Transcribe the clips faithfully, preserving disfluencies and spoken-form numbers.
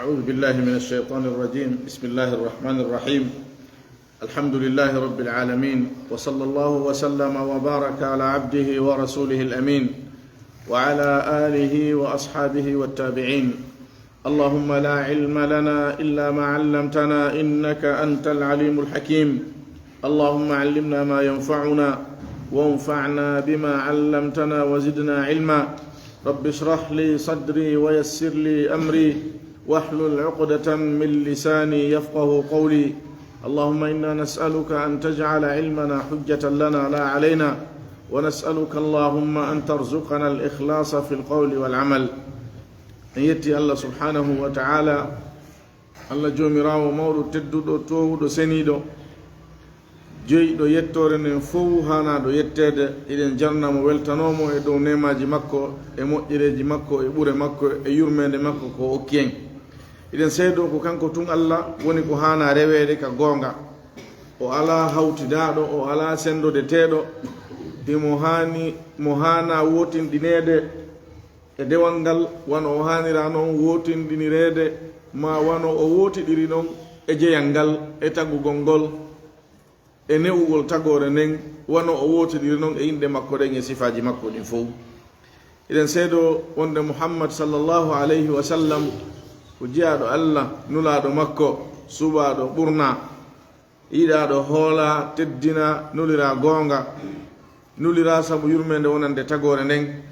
أعوذ بالله من الشيطان الرجيم. بسم الله الرحمن الرحيم. الحمد لله رب العالمين، وصلى الله وسلم وبارك على عبده ورسوله الأمين، وعلى آله وأصحابه والتابعين. اللهم لا علم لنا إلا ما علمتنا إنك أنت العليم الحكيم. اللهم علمنا ما ينفعنا وانفعنا بما علمتنا وزدنا علما. رب اشرح لي صدري ويسر لي أمري واحلل عقدة من لساني يفقه قولي. اللهم إنا نسألك أن تجعل علمنا حجة لنا لا علينا، ونسألك اللهم أن ترزقنا الإخلاص في القول والعمل. En yetti Allah subhanahu wa ta'ala, Allah joomiraawo mawɗo, tedduɗo, toowuɗo, seniiɗo, jeyɗo yettoore nden fow haanaaɗo yetteede. Eɗen jarna mo, weltanoo mo e dow neemaaji makko, e moƴƴereeji makko, e ɓure makko, e yurmeende makko ko o okki en. Eɗen seedoo ko kanko tun Allah woni ko haanaa reweede ka goonga. O alaa hawtidaaɗo, o alaa senndodeteeɗo, himo haani, mo haanaa wootinɗineede e dewal ngal, wano o haanira non wootinɗinireede, maa wano o wootiɗiri non e jeyal ngal, e tagugol ngol, e ne'ugol tagoore nden, wano o wootiɗiri non e inɗe makko ɗen e sifaaji makko ɗin fow. Eɗen seedoo wonde Muhammad sallallahu alayhi wa sallam ko jiyaaɗo Allah, nulaaɗo makko, suɓaaɗo ɓurnaa, yiɗaaɗo hoolaa, teddinaa, nuliraa goonga, nuliraa sabu yurmeende wonande tagoore nden.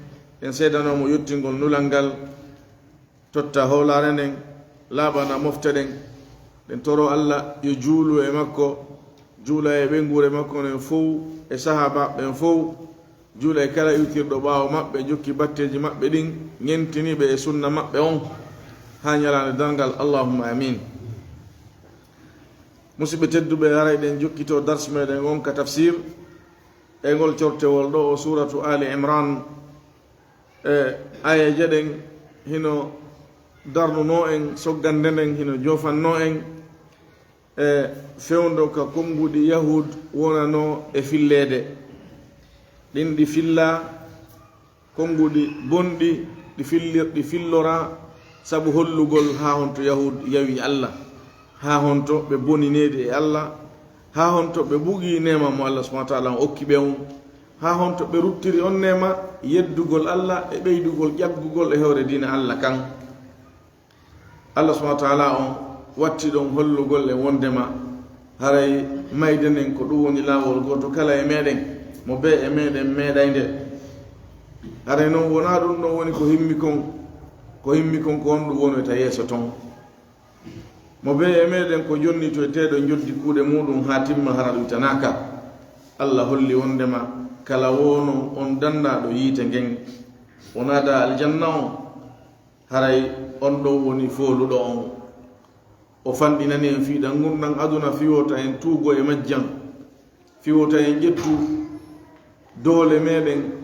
En seedanoo mo yottingol nulal ngal, totta hoolaare nden, laaɓana mofte ɗen. Ɗen toroo Allah yo juulu e makko, juula e ɓeynguure makko nden fow, e sahaabaaɓe ɓen fow, juula e kala iwtirɗo ɓaawo maɓɓe, jokki batteeji maɓɓe ɗin, ŋentini ɓe e sunna maɓɓe on, haa ñalaande darngal. Allahumma amin. Musidɓe tedduɓe, haray ɗen jokkitoo dars meɗen on ka tafsir e ngol cortewol ɗoo, o suuratu Ali Imran. E ayeeje ɗen hino darnunoo en, soggande nden hino joofannoo en e fewndo ka konnguɗi Yahuud wonanoo e filleede. Ɗin ɗi fillaa, konnguɗi bonɗi, ɗi fillir-, ɗi filloraa sabu hollugol haa honto Yahuud yawi Allah, haa honto ɓe boni needi e Allah, haa honto ɓe bugii neema mo Allah subhanahu wa ta'ala on okki ɓe on, haa honto ɓe ruttiri on neema yeddugol Allah e ɓeydugol ƴaggugol e hoore diina Allah kan. Allah subhanahu wa ta'ala on watti ɗon hollugol en wondema haray mayde nden ko ɗum woni laawol gooto kala e meɗen, mo bee e meɗen meeɗay nde. Haray non wonaa ɗum ɗon woni ko himmi kon, ko himmi kon ko honɗum wonoyta yeeso ton. Mo bee e meɗen ko jonnitoyteeɗo njoddi kuuɗe muuɗum haa timma hara ɗuytanaaka. Allah holli wondema kala woono on dandaaɗo yiite ngen, o naada aljanna on, haray on ɗon woni fooluɗo on. O fanɗinani en fii ɗan ngurndan aduna fii wota en tuugo e majjan, fii wota en ƴettu doole meɗen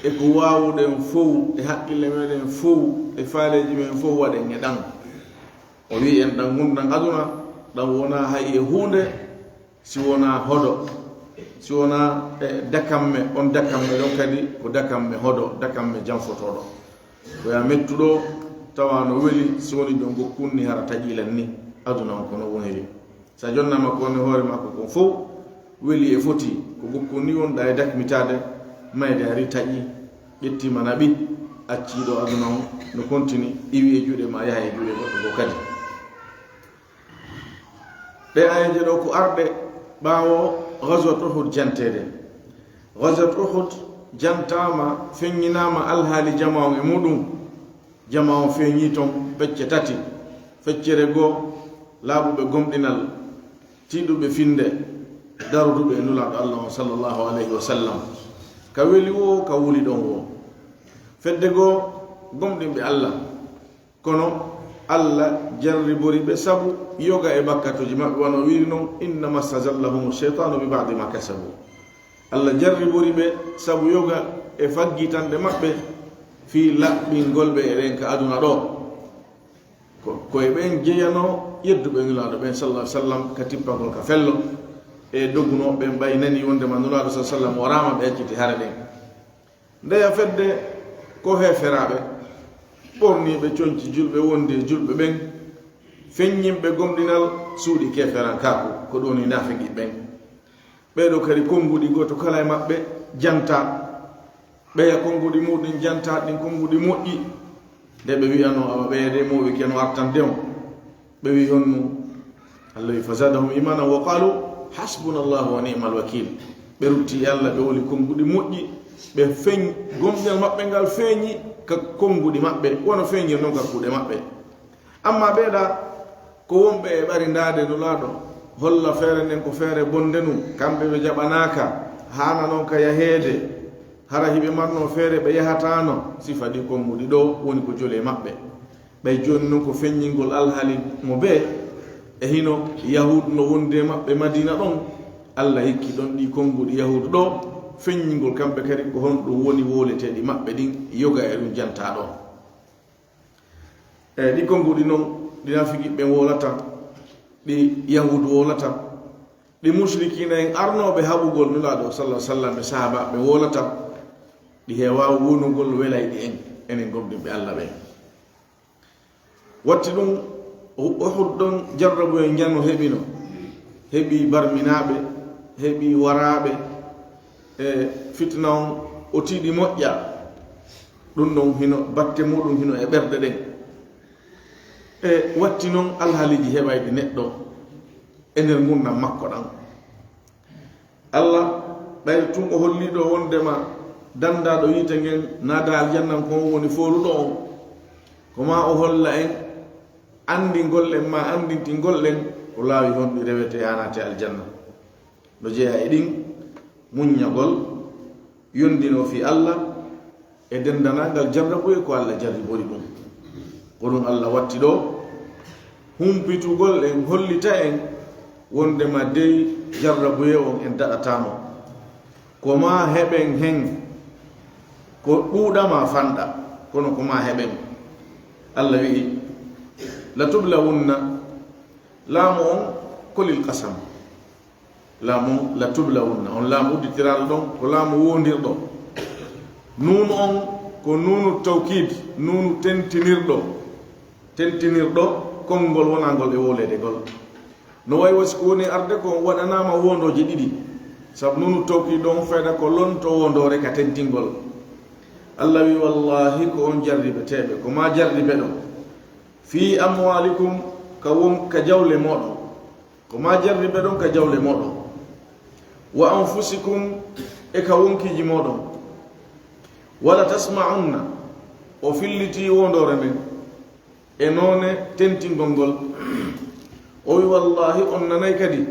e ko waawuɗen fow, e haqqille meɗen fow, e faaleeji men fow waɗen e ɗan. O wi'i en ɗan ngurndan aduna, ɗan wonaa hay e huunde, si wonaa hodo, si wonaa, e, dakamme, on dakamme ɗon kadi ko dakamme hodo, dakamme janfotooɗo. Ko ya mettuɗo tawa no weli, si woni ɗon go kunni hara taƴilan ni, aduna on ko no woniri. Sa jonnama ko woni hoore makko kon fow, weli e foti, ko go kunni wonɗa e dakmitaade, mayde hari taƴi, ƴettima naɓi, acci ɗo aduna on, no kontini, iwi e juuɗe ma, yaha e juuɗe goɗɗo go kadi. Ɗe ayeeje ɗo ko arɗe ɓaawo Ghazwat Uhud janteede. Ghazwat Uhud jantaama, feññinaama alhaali jama on e muɗum. Jama on feeñii ton pecce tati. Feccere goo, laaɓuɓe gomɗinal, tiiɗuɓe finnde, daruduɓe e Nulaaɗo Allah on, sallallahu alayhi wa sallam. Ka weli woo, ka wuli ɗon woo. Fedde goo, gomɗinɓe Allah. Kono Allah jarribori ɓe sabu yoga e bakkatuuji maɓɓe, wano o wiiri non, "Innama stazallahum shaytanu bi ba'di ma kasabu." Allah jarribori ɓe sabu yoga e faggitanɗe maɓɓe fii laɓɓingol ɓe e ɗen ka aduna ɗo. Ko, ko e ɓen jeyanoo yedduɓe Nulaaɗo ɓen, sallallahu alaihi wasallam, ka tippagol ka fello e dogunoo ɓen, ɓay nani wondema Nulaaɗo, sallallahu alaihi wasallam, waraama, ɓe acciti hare ɗen. Ndeya fedde ko heeferaaɓe, Ɓorniiɓe conci julɓe wondi e julɓe ɓen, feññinɓe gomɗinal suuɗi keeferankaaku, ko ɗum woni naafeqi ɓen. Ɓee ɗoo kadi konnguɗi gooto kala e maɓɓe jantaa. Ɓeya konnguɗi muɗum jantaa ɗin konnguɗi moƴƴi. Nde ɓe wi'anoo, awa ɓeya de mowi keno artande on. Ɓe wi'i honno? Allah wi'i, "Fazadahum imanan wa qalu hasbunallahu wa ni'mal wakil." Ɓe rutti e Allah, ɓe woli konnguɗi moƴƴi, ɓe feñ-, gomɗinal maɓɓe ngal feeñi ka konnguɗi maɓɓe, wano feeñir non ka kuuɗe maɓɓe. Amma ɓeeɗa ko wonɓe e ɓarindaade Nulaaɗo, holla feere nden ko feere bonde nun, kamɓe ɓe jaɓanaaka, haana non ka yaheede, hara hiɓe marnoo feere ɓe yahataano, sifa ɗi konnguɗi ɗoo woni ko joli e maɓɓe. Ɓay jooni non ko feññingol alhaali mo bee, e hino Yahuudu no wondi e maɓɓe Madiina ɗon, Alla hikki ɗon ɗii konnguɗi Yahuudu ɗoo, feññingol kamɓe kadi ko honɗum woni wooleteeɗi maɓɓe ɗin, yoga e ɗum jantaa ɗoo. E ɗi konnguɗi non, ɗi naafiqi ɓen woolata, ɗi Yahuudu woolata, ɗi mushrikiina en arnooɓe haɓugol Nulaaɗo sallallahu alaihi wasallam e sahaabaaɓe woolata, ɗi heewaa wonugol welayɗi en, enen gomɗinɓe Alla ɓen. Watti ɗum, Uhud ɗon jarrabuyee njano heɓino, heɓi barminaaɓe, heɓi waraaɓe, e fitina on o tiiɗi moƴƴa. Ɗum ɗon hino batte muɗum hino e ɓerɗe ɗen. E watti non alhaaliiji heɓayɗi neɗɗo e nder ngurndan makko ɗan. Alla, ɓayri tun o holliiɗo wondema dandaaɗo yiite ngen naada aljanna ko on woni fooluɗo on, ko maa o holla en anndingol en maa anndintingol en ko laawi honɗi rewetee haa naate aljanna. No jeyaa e ɗin, muññagol, yondinoo fii Alla, e denndanangal jarrabuyee ko Alla jarribori ɗum. Ko ɗum Alla watti ɗoo, humpitugol en, hollita en wondema dey jarrabuyee on en daɗataa mo. Ko maa heɓen hen, ko ɗuuɗa maa fanɗa, kono ko maa heɓen. Alla wi'i, "Latublawunna." Laamu on ko lil qasam. Laamu on, "Latublawunna." On laamu udditiraaɗo ɗon, ko laamu woondirɗo. Nuunu on ko nuunu tawkiid, nuunu tentinirɗo. Tentinirɗo konngol wonaangol e wooleede ngol. No wayi wasi ko woni arde ko waɗanaama woondooje ɗiɗi. Sabu nuunu tawkiid on fayda ko lonto woondoore ka tentingol. Alla wi, "Wallaahi ko on jarribeteeɓe, ko maa jarribe ɗon. Fii amwaalikum, ka won, ka jawle mooɗon." Ko maa jarribe ɗon ka jawle mooɗon. "Wa anfusikum", e ka wonkiiji mooɗon. "Wala tasma'unna", o filliti woondoore nden e noone tentingol ngol. O wi, "Wallaahi on nanay kadi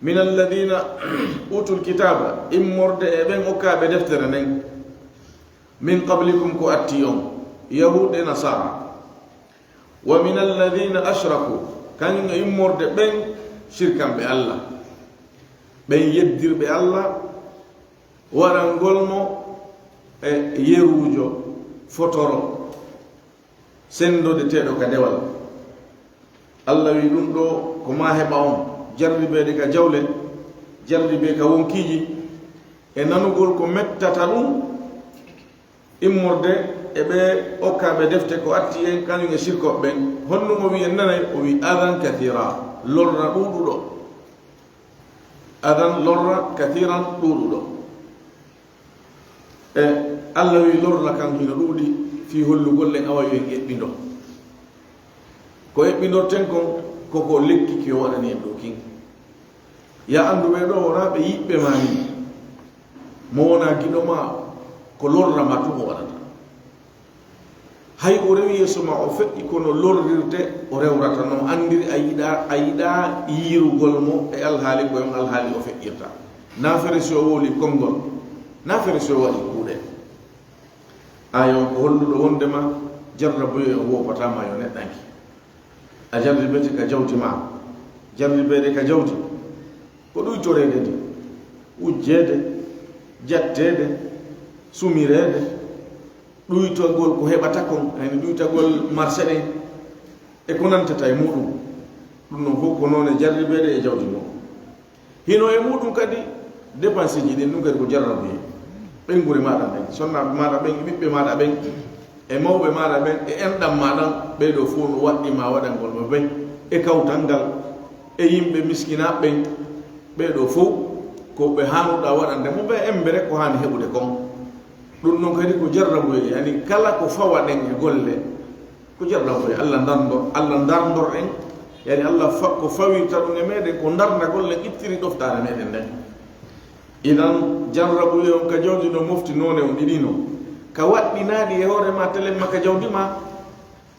min alladina utul kitaaba, immorde e ɓen okkaaɓe deftere nden, min qablikum ko atti on, Yahuud e Nasaara." "Wa min alladina ashraku", kañum e immorde ɓen shirkanɓe Alla, ɓen yeddirɓe Alla, waɗangol mo e yeruujo, fotoro, senndodeteeɗo ka dewal. Alla wi ɗum ɗoo ko maa heɓa on, jarribeede ka jawle, jarribee ka wonkiiji, e nanugol ko mettata ɗum, immorde e ɓe okkaaɓe defte ko atti en, kañum e sirkooɓe ɓen. Honno o wi en nanay? O wi, "Adan kathira", lorra ɗuuɗuɗo. "Adan", lorra, "kathiran", ɗuuɗuɗo. E Alla wi lorra kan hino ɗuuɗi fii hollugol en awa yo en eɓɓindo. Ko eɓɓindorten kon, ko ko lekki ki o waɗani en ɗoo kin. Yaa anndu ɓee ɗoo wonaa ɓe yiɓɓe maa nii. Mo wonaa giɗo maa, ko lorra maa tun o waɗata. Hay o rewi yeeso maa o feƴƴi kono lorrirte o rewrata no anndiri a yiɗaa, a yiɗaa yiirugol mo e alhaali ko on alhaali o feƴƴirta. Naa fere si o wowli konngol, naa fere si o waɗi kuuɗe. Aaya on ko holluɗo wondema jarrabuyee on woppataa ma yo neɗɗanke. A jarribete ka jawdi maa. Jarribeede ka jawdi ko ɗuytoreede ndi, wujjeede, jatteede, sumireede, ɗuytagol ko heɓata kon, yani ɗuytagol marché ɗen, e ko nantata e muɗum. Ɗum ɗon fof ko noone jarribeede e jawdi muɗum. Hino e muɗum kadi dépense ji ɗin, ɗum kadi ko jarrabuyee. Ɓeynguure maaɗa ɓen, sonnaaɓe maaɗa ɓen, ɓiɓɓe maaɗa ɓen, e mawɓe maaɗa ɓen, e enɗam maaɗa, ɓee ɗoo fow no waɗɗi ma waɗangol mo ɓen, e kawtal ngal, e yimɓe miskinaaɓe ɓen, ɓee ɗoo fow ko ɓe haanuɗaa waɗande mo ɓe embere ko haani heɓude kon. Ɗum ɗon kadi ko jarrabuye, yani kala ko fawaɗen e golle, ko jarrabuye. Allah ndarndor, Allah ndarndor en, yani Allah fa-, ko fawirta ɗum e meɗen, ko ndarndagol en ittiri ɗoftaare meɗen nden. Idan, jarrabuye on ka jawdi no mofti noone on ɗiɗi no. Ka waɗɗinaaɗi e hoore ma telemma ka jawdi ma,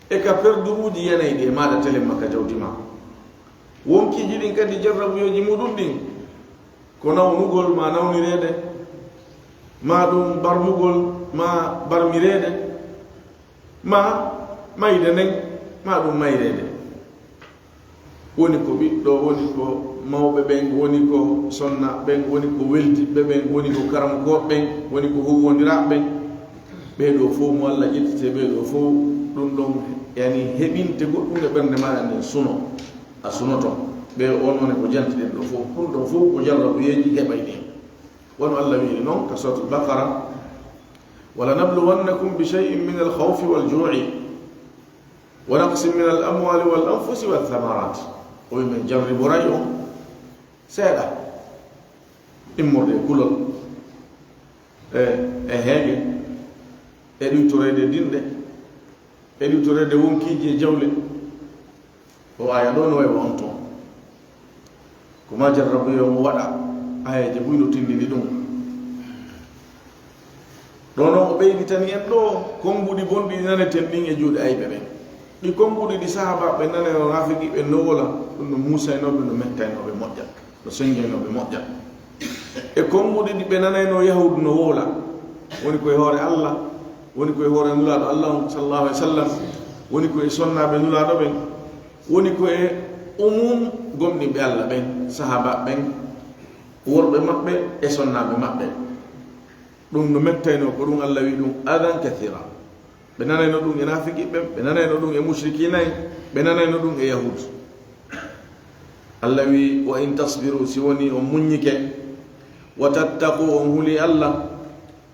e ka perduruuji yanayɗi e maaɗa telemma ka jawdi ma. Wonkiiji ɗin kadi jarrabuyeeji muɗum ɗin, ko nawnugol ma nawnireede, ma ɗum barmugol ma barmireede, ma mayde nden, ma ɗum mayreede. Woni ko ɓiɗɗo, woni ko mawɓe ɓen, woni ko sonna ɓen, woni ko weldiɓɓe ɓen, woni ko karamokooɓe ɓen, woni ko huwwondiraaɓe ɓen. Ɓee ɗoo fow mo Allah ƴettete, ɓee ɗoo fow ɗum ɗon, yani, heɓinte goɗɗum e ɓernde maaɗa nden suno, a sunoto. Ɓee on woni ko jantiɗen ɗoo fow. Ɗum ɗon fow ko jarrabuyeeji heɓay ɗen. Wano Allah wi'iri non ka Suratul Baqara, "ولنبلونكم بشيء من الخوف والجوع ونقص من الأموال والأنفس والثمرات." O wi'i men jarriboray on seeɗa, immorde e kulol, e, e heege, e ɗuytoreede dinɗe, e ɗuytoreede wonkiiji e jawle. O aaya ɗoo no wayi wa on ton. Ko ma jarrabuye on waɗa, aayeeje buy no tindini ɗum. Ɗoo non o ɓeyditani en ɗoo konnguɗi bonɗi ɗi naneten ɗin e juuɗe ayɓe ɓen. Ɗi konnguɗi ɗi sahaabaaɓe nanayno naafiqiiɓe no wola, ɗum no muusaynooɓe, no mettaynooɓe moƴƴa, no sennjaynooɓe moƴƴa. E konnguɗi ɗi ɓe nanayno Yahuudu no wowla, woni ko e hoore Allah, woni ko e hoore Nulaaɗo Allah on, sallallahu alaihi wasallam, woni ko e sonnaaɓe Nulaaɗo ɓen, woni ko e umum gomɗinɓe Allah ɓen, sahaabaaɓe ɓen, worɓe maɓɓe e sonnaaɓe maɓɓe. Ɗum no mettaynoo ko ɗum Allah wi'i ɗum adan kathira. Ɓe nanayno ɗum e naafiqiiɓe ɓen, ɓe nanayno ɗum e mushrikiina en, ɓe nanayno ɗum e Yahuud. Allah wi'i, "Wa in tasbiru, si woni on muññike, wa tattaqu, on huli Allah,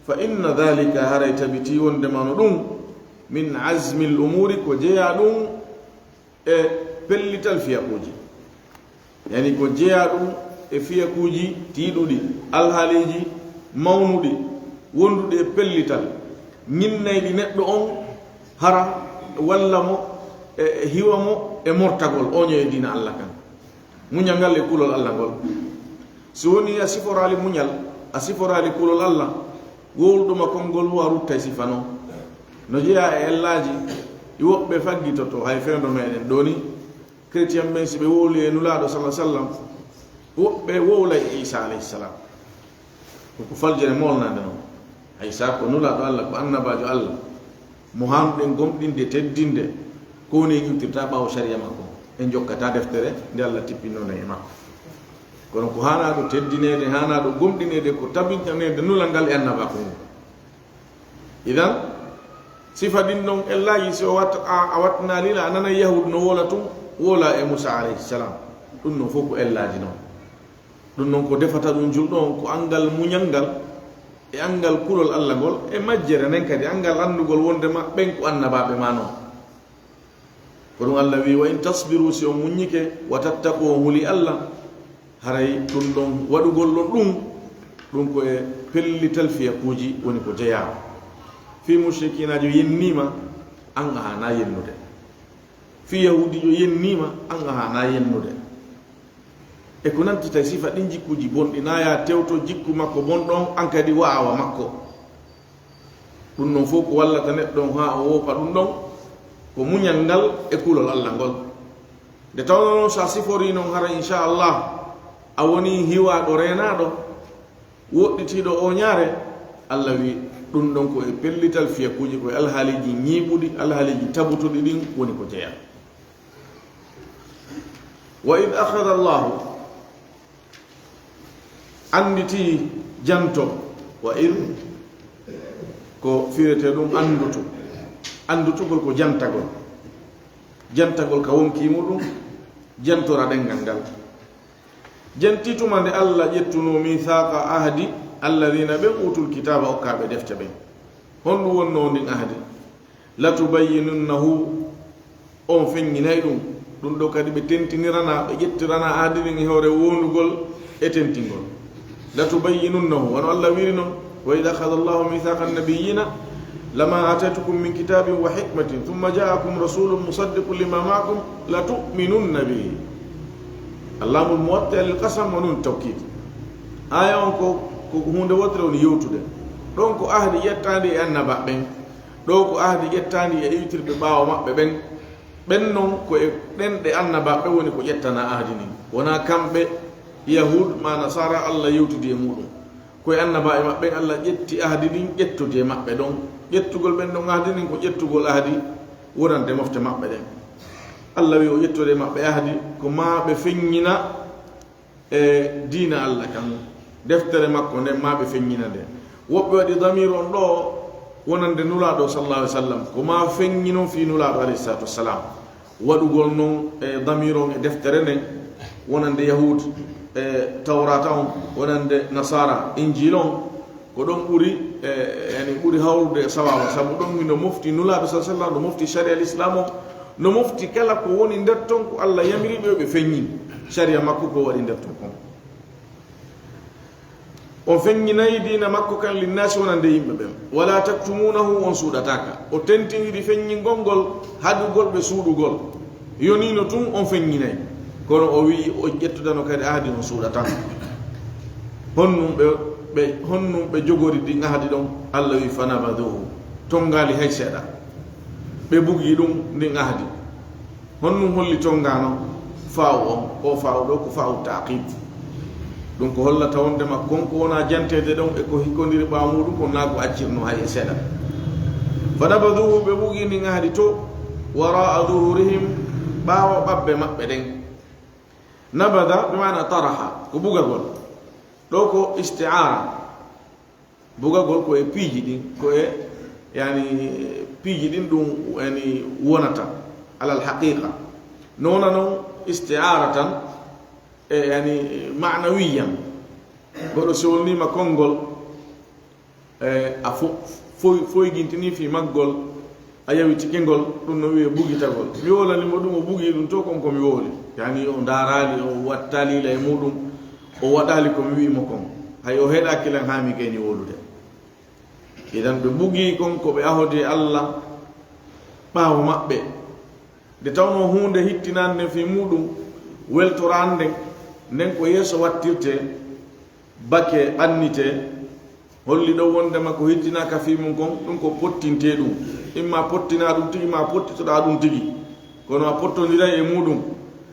fa inna dhalika, haray tabitii wonndema no ɗum, min azmil umuuri, ko jeyaa ɗum e pellital fiyakuuji." Yani ko jeyaa ɗum e fiyakuuji tiiɗuɗi, alhaaliiji mawnuɗi, wonduɗi e pellital, ñinnayɗi neɗɗo on hara walla mo, e, e hiwa mo e mortagol, oño e diina Allah kan. Muñal ngal e kulol Allah ngol. Si woni a siforaali muñal, a siforaali kulol Allah, wowluɗo ma konngol wo a ruttay sifa non. No jeyaa e ellaaji ɗi woɓɓe faggitoto, hay fewndo meɗen ɗoo ni, chrétien ɓen, si ɓe wowli e Nulaaɗo, sallallahu alaihi wasallam, woɓɓe wowlay e Iisaa, alayhi salam. Ko ko faljere molnande non. Iisaa ko Nulaaɗo Allah, ko annabaajo Allah, mo haanuɗen gomɗinde, teddinde, ko woni en iwtirta ɓaawo sariya makko. En jokkata deftere nde Allah tippinno nden e makko. Kono ko haanaaɗo teddineede, haanaaɗo gomɗineede, ko tabintaneede nulal ngal e annabaaku ngun. Idan, sifa ɗin ɗon ellaaji, si o wat-, a, a wattinaali la, a nanay Yahuud no wowla tun, wowla e Muusaa alayhi salam. Ɗum non fof ko ellaaji non. Ɗum non ko defata ɗum julɗo on, ko anngal muñal ngal, e anngal kulol Allah ngol, e majjere nden kadi, anngal anndugol wonndema ɓen ko annabaaɓe ma non. Ko ɗum Allah wi'i, "Wa in tasbiru, si on muññike, wa tattaqu, on huli Allah, haray ɗum ɗon, waɗugol ɗon ɗum, ɗum ko e pellital fiyakuuji woni ko jeyaa." Fii mushrikiinaajo yenniima, an a haanaa yennude. Fii yahuudiijo yenniima, an a haanaa yennude. E ko nanti tawi sifa ɗin jikkuuji bonɗi, na yaa tewto jikku makko bonɗo on, an kadi wa'awa makko. Ɗum ɗon fof ko wallata neɗɗo on haa o woopa ɗum ɗon, ko muñal ngal e kulol Allah ngol. Nde tawnoo noon, so a siforii noon, hara, inchallah, a wonii hiwaaɗo, reenaaɗo, woɗɗitiiɗo ooñaare, Allah wi', ɗum ɗon ko e pellital fiyakuuji, ko e alhaaliiji ñiiɓuɗi, alhaaliiji tabutuɗi ɗin woni ko jeyaa. Wa id akhadha Allahu, annditi, janto, wa id ko firete ɗum anndutu. Anndutugol ko jantagol. Jantagol ka wonkii muɗum, jantora ɗenngal ngal. Janti tuma nde Allah ƴettunoo mithaqa ahdi alladhina, ɓen utul kitaaba, okkaaɓe defte ɓen. Honɗum wonnoo ndin ahdi? Latubayyinunnahu, on feññinay ɗum. Ɗum ɗo kadi ɓe tentinirana, ɓe ƴettirana ahdi ndin e hoore wondugol e tentingol. Latubayyinunnahu, wano Allah wiri non, "Wa idh akhadha Allahu mithaqa an-nabiyyina lama ataytukum min kitabin wa hikmatin thumma ja'akum rasulun musaddiqun lima ma'akum latu'minunna bihi." Allamul muwatta lil qasam wa nun tawkid. Aya on ko, ko hunde wotere woni yewtude. Ɗon ko ahdi ƴettaandi e annaba ɓen. Ɗo ko ahdi ƴettaandi e iwtirɓe ɓaawo maɓɓe ɓen. Ɓen non ko e ɗenɗe annabaaɓe woni ko ƴettana ahdi ndin. Wonaa kamɓe, Yahud maa Nasara, Allah yewtidi e muɗum. Ko e annabaaɓe maɓɓe ɓen Allah ƴetti ahdi ndin, ƴettodi e maɓɓe ɗon. Ƴettugol ɓen ɗon ahdi ndin ko ƴettugol ahdi wonande mofte maɓɓe ɗen. Allah wi o ƴettode e maɓɓe ahdi ko maa ɓe feññina e diina Allah kan, deftere makko nden, maa ɓe feññina nde. Woɓɓe waɗi damir on ɗo wonande Nulaaɗo sallallahu alaihi wasallam, ko maa feññi non fii Nulaaɗo alaihi salatu wassalam. Waɗugol non e damir on e deftere nden, wonande Yahud e Tawrata on, wonande Nasara Injil on, ko ɗon ɓuri, e, yani ɓuri hawrude e sawaaba, sabu ɗon mi no mofti Nulaaɗo sallallahu alaihi wasallam, no mofti sharia l'islam on, no mofti kala ko woni nder ton ko Allah yamiri ɓe, ɓe feññi sharia makko ko waɗi nder ton kon. On feññinay diina makko kan linnaasi wonande yimɓe ɓen. Wala taktumunahu, on suuɗataaka. O tentiniri feññingol ngol, haɗugol ɓe suuɗugol. Yonino tun on feññinay. Kono o wi'i o ƴettudano kadi ahdi on suuɗata. Honnum ɓe, ɓe, honnum ɓe jogori ɗin ahdi ɗon? Allah wi'i, "Fanabaduhu." Tongaali hay seeɗa. Ɓe bugi ɗum ndin ahdi. Honnum holli tongano? Faawu on, o faawu ɗo ko faawu taqib. Ɗum ko hollata wondema kon ko wona janteede ɗon e ko hikkondiri ɓaawo muɗum kon, naa ko accirno hay e seeɗa. Fanabaduhu, ɓe bugi ndin ahdi to, wara'a zuhurihim, ɓaawo ɓabbe maɓɓe ɗen. Nabada bi maana taraha, ko bugagol. Ɗo ko isti'ara. Bugagol ko e piiji ɗin, ko e, yani, piiji ɗin ɗum, yani, wonata alal haqiqa. Nona non isti'ara tan, e, yani, ma'nawiyan. Goɗɗo so wolnima konngol, e, a fo-, foy-, foygintini fi maggol, a yawitike ngol, ɗum no wi'e bugitagol. Mi wolani mo ɗum, o bugi ɗum to, kon ko mi wowli. Yani, o ndaaraali, o wattaali la e muɗum, o waɗaali ko mi wi'i mo kon. Hay o heɗaaki lan haa mi gayni wowlude. Idan ɓe bugi kon ko ɓe ahodi e Allah ɓaawo maɓɓe. Nde tawnoo huunde hittinande fi muɗum, weltoraande nden, ko yeeso wattirte, bake ɓannite, holli ɗo wondema ko hittinaaka fii mum kon, ɗum ko pottintee ɗum. Imma pottinaa ɗum tigi, imma pottitoɗaa ɗum tigi. Kono a pottondiray e muɗum.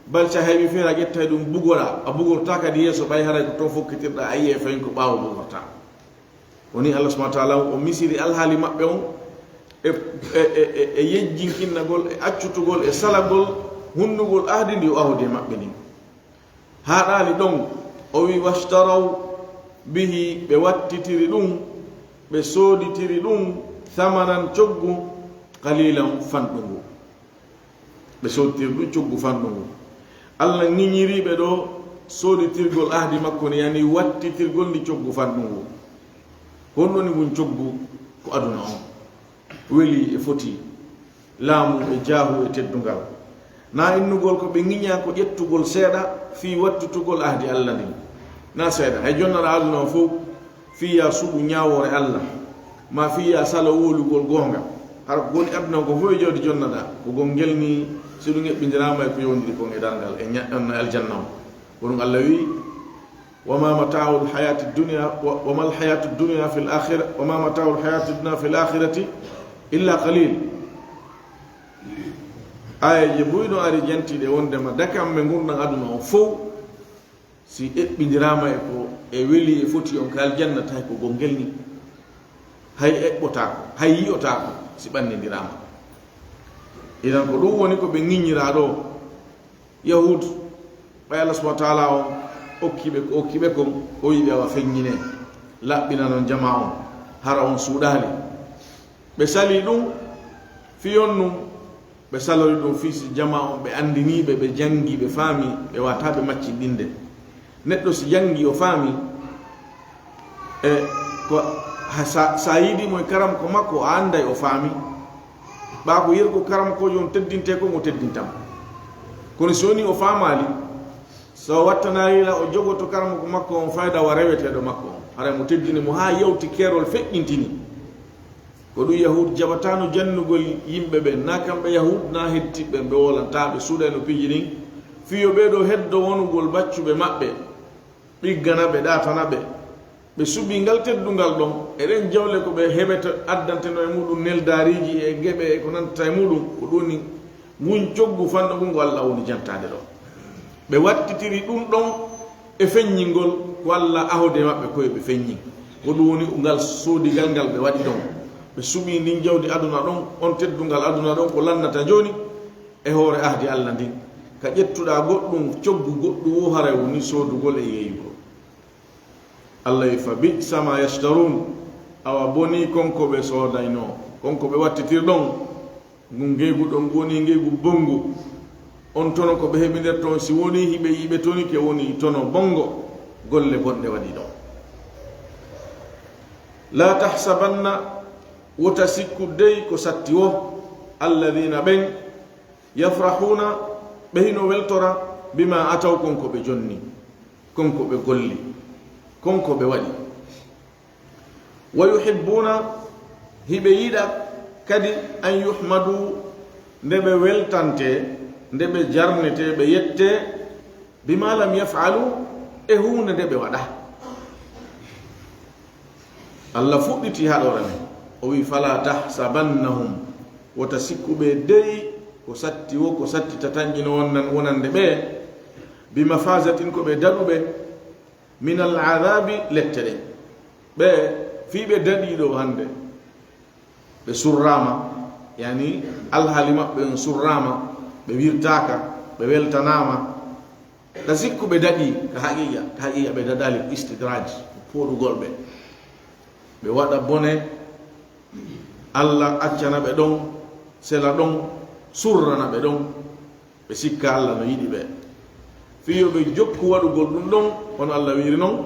Bal si a heɓii feere a ƴettay ɗum bugoɗaa, a bugortaa kadi yeeso ɓay haray ko ton fokkitirɗaa, a yi'ay fahin ko ɓaawo bugortaa. Woni Allah subhanahu wa ta'ala o misiri alhaali maɓɓe on e, e, e, e, e yejjinkinnagol, e accutugol, e salagol, hunnugol ahdi ndi o ahodi e maɓɓe ndin. Haaɗaali ɗon, o wi, "Washtaraw bihi," ɓe wattitiri ɗum, ɓe sooditiri ɗum, "thamanan," coggu, "qalilan," fanɗungu. Ɓe sooditiri ɗum coggu fanɗungu. Allah ŋiñirii ɓe ɗo sooditirgol ahdi makko ndi, yani wattitirgol ndi coggu fanɗungu. Ko honɗun woni ngun coggu? Ko aduna on. Weli e foti. Laamu e jaahu e teddungal. Na innugol ko ɓe ŋiñaa ko ƴettugol seeɗa fii wattitugol ahdi Allah ndin. Na seeɗa. Hay jonnaɗa aduna on fow, fii yaa suɓu ñaawoore Allah, maa fii yaa salo wowlugol goonga. Hara ko woni aduna on kon fow e jawdi jonnaɗa, ko gongel nii, si ɗum eɓɓindiraama e ko yowndiri kon e darngal, e ña-, e aljanna on. Ko ɗum Allah wi'i, "Wa ma mata'ul hayati dunya, wa, wa mal hayatu dunya fil akhirah, wa ma mata'ul hayati dunya fil akhirati illa qalil." Aayeeje buy no ari jantiiɗe wondema dakamme ngurndan aduna on fow, si eɓɓindiraama e ko e weli e foti on ka aljanna, tawi ko gongel ni. Hay eɓɓotaako, hay yi'otaako si ɓannindiraama. Idan ko ɗum woni ko ɓe ŋiññiraa ɗo. Yahud, ɓay Allah subhanahu wa ta'ala on okki ɓe ko okki ɓe kon, o wi'i ɓe awa feññine, laɓɓina non jamaa on, hara on suuɗaali. Ɓe sali ɗum, fii on ɗum, ɓe salori ɗum fii si jamaa on ɓe anndinii ɓe, ɓe janngi, ɓe faami, ɓe waataa ɓe maccinɗinde. Neɗɗo si janngi o faami, e ko ha, sa, sa yiɗi mo e karam ko makko, a annday o faami. Ɓaa ko yergo karamokoojo on teddintee kon, o teddinta mo. Kono si wonii o faamaali, so o wattanaali la, o jogoto karamoko makko on fayda wa reweteeɗo makko on. Haray mo teddini mo haa yawti keerol feƴƴintini. Ko ɗum Yahuud jaɓataano jannugol yimɓe ɓen, naa kamɓe Yahuud, naa hedditiiɓe ɓen, ɓe wowlantaa, ɓe suuɗayno piiji ɗin. Fii yo ɓee ɗoo heddo wonugol baccuɓe maɓɓe, ɗiggana ɓe, ɗaatana ɓe. Ɓe suɓii ngal teddungal ɗon, e ɗen jawle ko ɓe heɓata, addanteno e muɗum neldaariiji e geɓe e ko nantata e muɗum, ko ɗum woni ngun coggu fanɗo ngun ngo Alla woni jantaade ɗoo. Ɓe wattitiri ɗum ɗon e feññingol ko Alla ahodi e maɓɓe ko yo ɓe feññin. Ko ɗum woni ngal soodigal ngal ɓe waɗi ɗon. Ɓe suɓii ndin jawdi aduna ɗon, on teddungal aduna ɗon ko lannata jooni e hoore ahdi Alla ndin. Ka ƴettuɗaa goɗɗum, coggu goɗɗum woo haray woni soodugol e yeeyugol. Alla wi, "Fa bi'sa ma yashtarun." Awa bonii kon ko ɓe soodaynoo, kon ko ɓe wattitiri ɗon. Ngun ngeygu ɗon, ngu woni ngeygu bonngu. On tono ko ɓe heɓindirta on, si wonii hiɓe yiɓe toni, ke woni tono bonngo, golle bonɗe waɗi ɗon. La tahsabanna, wota sikku dey ko satti wo, alladhina ɓen, yafrahuna, ɓe hino weltora, bima ataw, kon ko ɓe jonni, kon ko ɓe golli, kon ko ɓe waɗi. Wa yuhibbuna, hiɓe yiɗa kadi, an yuhmadu, nde ɓe weltante, nde ɓe jarnete, ɓe yette, bima lam yaf'alu, e huunde nde ɓe waɗa. Alla fuɗɗiti haɗore men, o wi, "Fala tahsabannahum," wota sikku ɓe dey ko satti wo, ko satti tatanƴino wonnan-, wonande ɓe, "bi mafazatin," ko ɓe daɗuɓe, "min al adhabi," lette ɗen. Ɓe fii ɓe daɗii ɗoo hannde, ɓe surraama, yani alhaali maɓɓe on surraama, ɓe wirtaaka, ɓe weltanaama. Ka sikku ɓe daɗii, ka haqiiqa, ka haqiiqa ɓe daɗaali, ko istidraj, ko pooɗugol ɓe. Ɓe waɗa bone, Alla accana ɓe ɗon, sela ɗon, surrana ɓe ɗon. Ɓe sikka Alla no yiɗi ɓe. Fii yo ɓe jokku waɗugol ɗum ɗon, on Alla wiiri non,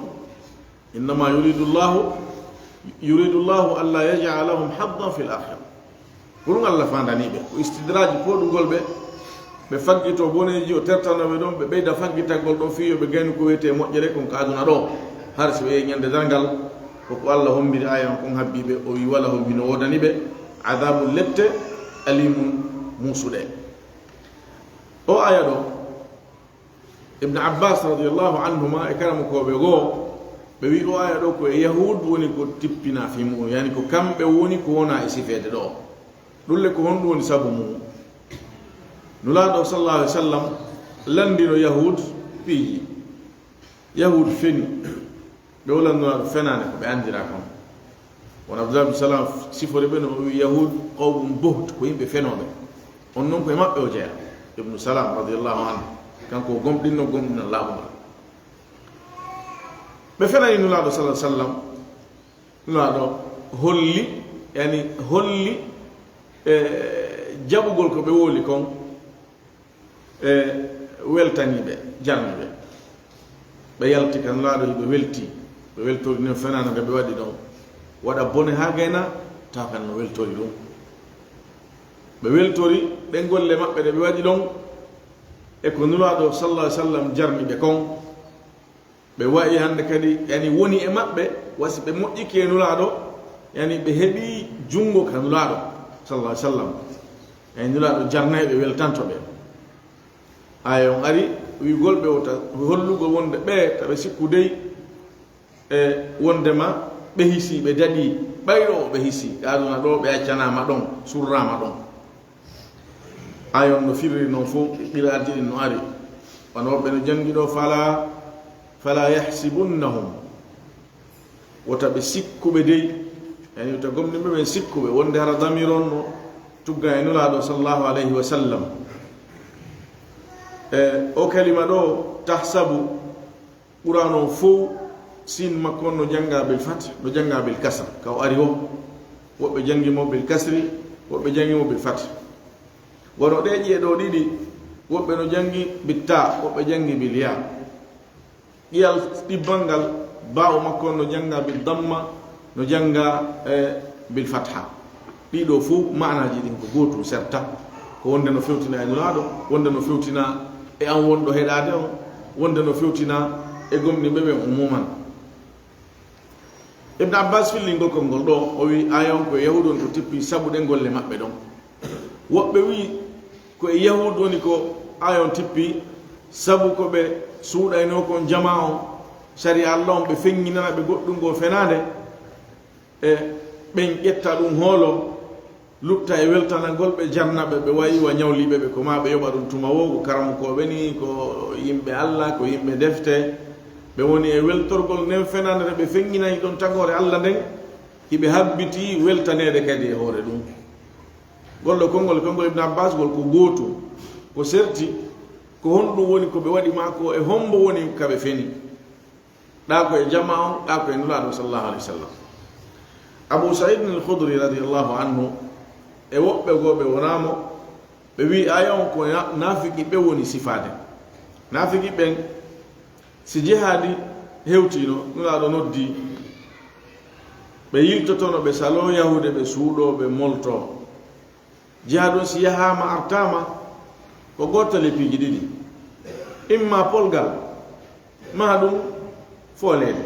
"Innama yuridu Allahu, yuridu Allahu alla yaj'ala lahum haddan fil akhirah." Ko ɗum Alla faandani ɓe. Ko istidraji pooɗugol ɓe, ɓe faggito boneeji, o tertano ɓe ɗon, ɓe ɓeyda faggitagol ɗon fii yo ɓe gaynu ko wiyetee moƴƴere kon ka aduna ɗoo. Har si ɓe yehi ñande darngal, ko ko Alla hombiri aaya on kon habbi ɓe, o wi, "Walahum," hino woodani ɓe, "adhabun," lette, "alimun," muusuɗe. O aaya ɗoo, Ibn Abbas radiyallahu anhuma e karamokooɓe goo, ɓe wi o aaya ɗoo ko e Yahuud woni ko tippinaa fii mu'un, yani ko kamɓe woni ko wonaa e sifeede ɗoo. Ɗum le ko honɗum woni sabu mu'un? Nulaaɗo sallallahu alaihi wasallam lanndino Yahuud piiji. Yahuud feni. Ɓe wolan Nulaaɗo fenaande ko ɓe anndiraa kon. Won Abdullah ibn Salam sifori ɓe no o wi, "Yahuud qawmun buht," ko yimɓe fenooɓe. On non ko e maɓɓe o jeyaa. Ibnu Salam radiyallahu anhu, kanko o gomɗinno gomɗinal laaɓungal. Ɓe fenani Nulaaɗo sallallahu alaihi wasallam. Nulaaɗo holli, yani holli, e jaɓugol ko ɓe wowli kon. E weltanii ɓe, jarni ɓe. Ɓe yalti ka Nulaaɗo, hiɓe welti. Ɓe weltori nden fenaande nde ɓe waɗi ɗon. Waɗa bone haa gayna, tawa kan no weltori ɗum. Ɓe weltori ɗen golle maɓɓe ɗe ɓe waɗi ɗon, e ko Nulaaɗo sallallahu alaihi wasallam jarni ɓe kon. Ɓe wa'i hannde kadi, yani woni e maɓɓe, wa si ɓe moƴƴike e Nulaaɗo, yani ɓe heɓi junngo ka Nulaaɗo, sallallahu alaihi wasallam. Yani Nulaaɗo jarnay ɓe, weltanto ɓe. Aaya on ari, wi'ugol ɓe wota, hollugol wonde ɓe, taɓe sikku dey, e wondema ɓe hisii, ɓe daɗii, ɓayro o ɓe hisii, ka aduna ɗoo ɓe accanaama ɗon, surraama ɗon. Aaya on no firri non fof, qiraaji ɗin no ari. Wano woɓɓe no janngi ɗoo, "Fala, fala yahsibunnahum." Wota ɓe sikku ɓe dey. Yani wota gomɗinɓe ɓen sikku ɓe. Wonde hara damir on no tugga e Nulaaɗo sallallahu alayhi wa sallam. E o kalima ɗoo, tahsabu, Qur'an on fow, sin makko on no jannga bil fath, no jannga bil kasr, ka o ari o. Woɓɓe janngi mo bil kasri, woɓɓe janngi mo bil fath. Wano ɗee ƴi'e ɗoo ɗiɗi, woɓɓe no janngi bit ta, woɓɓe janngi bil ya. Ƴi'al ɗibbal ngal, ba'u makko on no jannga bil damma, no jannga, eh, bil fatha. Ɗiɗo fof maanaaji ɗin ko gootum serta, ko wonde no fewtina e Nulaaɗo, wonde no fewtina e an wonɗo heɗaade on, wonde no fewtina e gomɗinɓe ɓen umuman. Ibn Abbas fillingol konngol ɗo, o wi aaya on ko e Yahuudu on ko tippi sabu ɗen golle maɓɓe ɗon. Woɓɓe wi ko e Yahuudu woni ko aaya on tippi sabu ko ɓe suuɗaynoo kon jamaa on, sariya Alla on, ɓe feññinana ɓe goɗɗum goo fenaande, e ɓen ƴetta ɗum hoolo, lutta e weltanagol ɓe, janna ɓe, ɓe wayi wa ñawliiɓe ɓe, ko maa ɓe yoɓa ɗum tuma woo, ko karamokooɓe ni, ko yimɓe Alla, ko yimɓe defte. Ɓe woni e weltorgol nden fenaande nde ɓe feññinani ɗon tagoore Alla nden, hiɓe habbitii weltaneede kadi e hoore ɗum. Ngol ɗoo konngol, konngol Ibn Abbas ngol ko gootum, ko serti, ko honɗum woni ko ɓe waɗi maa ko e hombo woni ka ɓe feni. Ɗaa ko e jamaa on, ɗaa ko e Nulaaɗo sallallahu alayhi wa sallam. Abu Saïd al-Khudri radiyallahu anhu e woɓɓe goo ɓe wonaa mo, ɓe wi aaya on ko na-, naafiki ɓe woni sifaade. Naafiki ɓen, si jihaadi hewtiino, Nulaaɗo noddi, ɓe yiltotono, ɓe saloo yahude, ɓe suuɗoo, ɓe moltoo. Jihaad on si yahaama artaama, ko gootal e piiji ɗiɗi. Imma polgal, maa ɗum fooleede.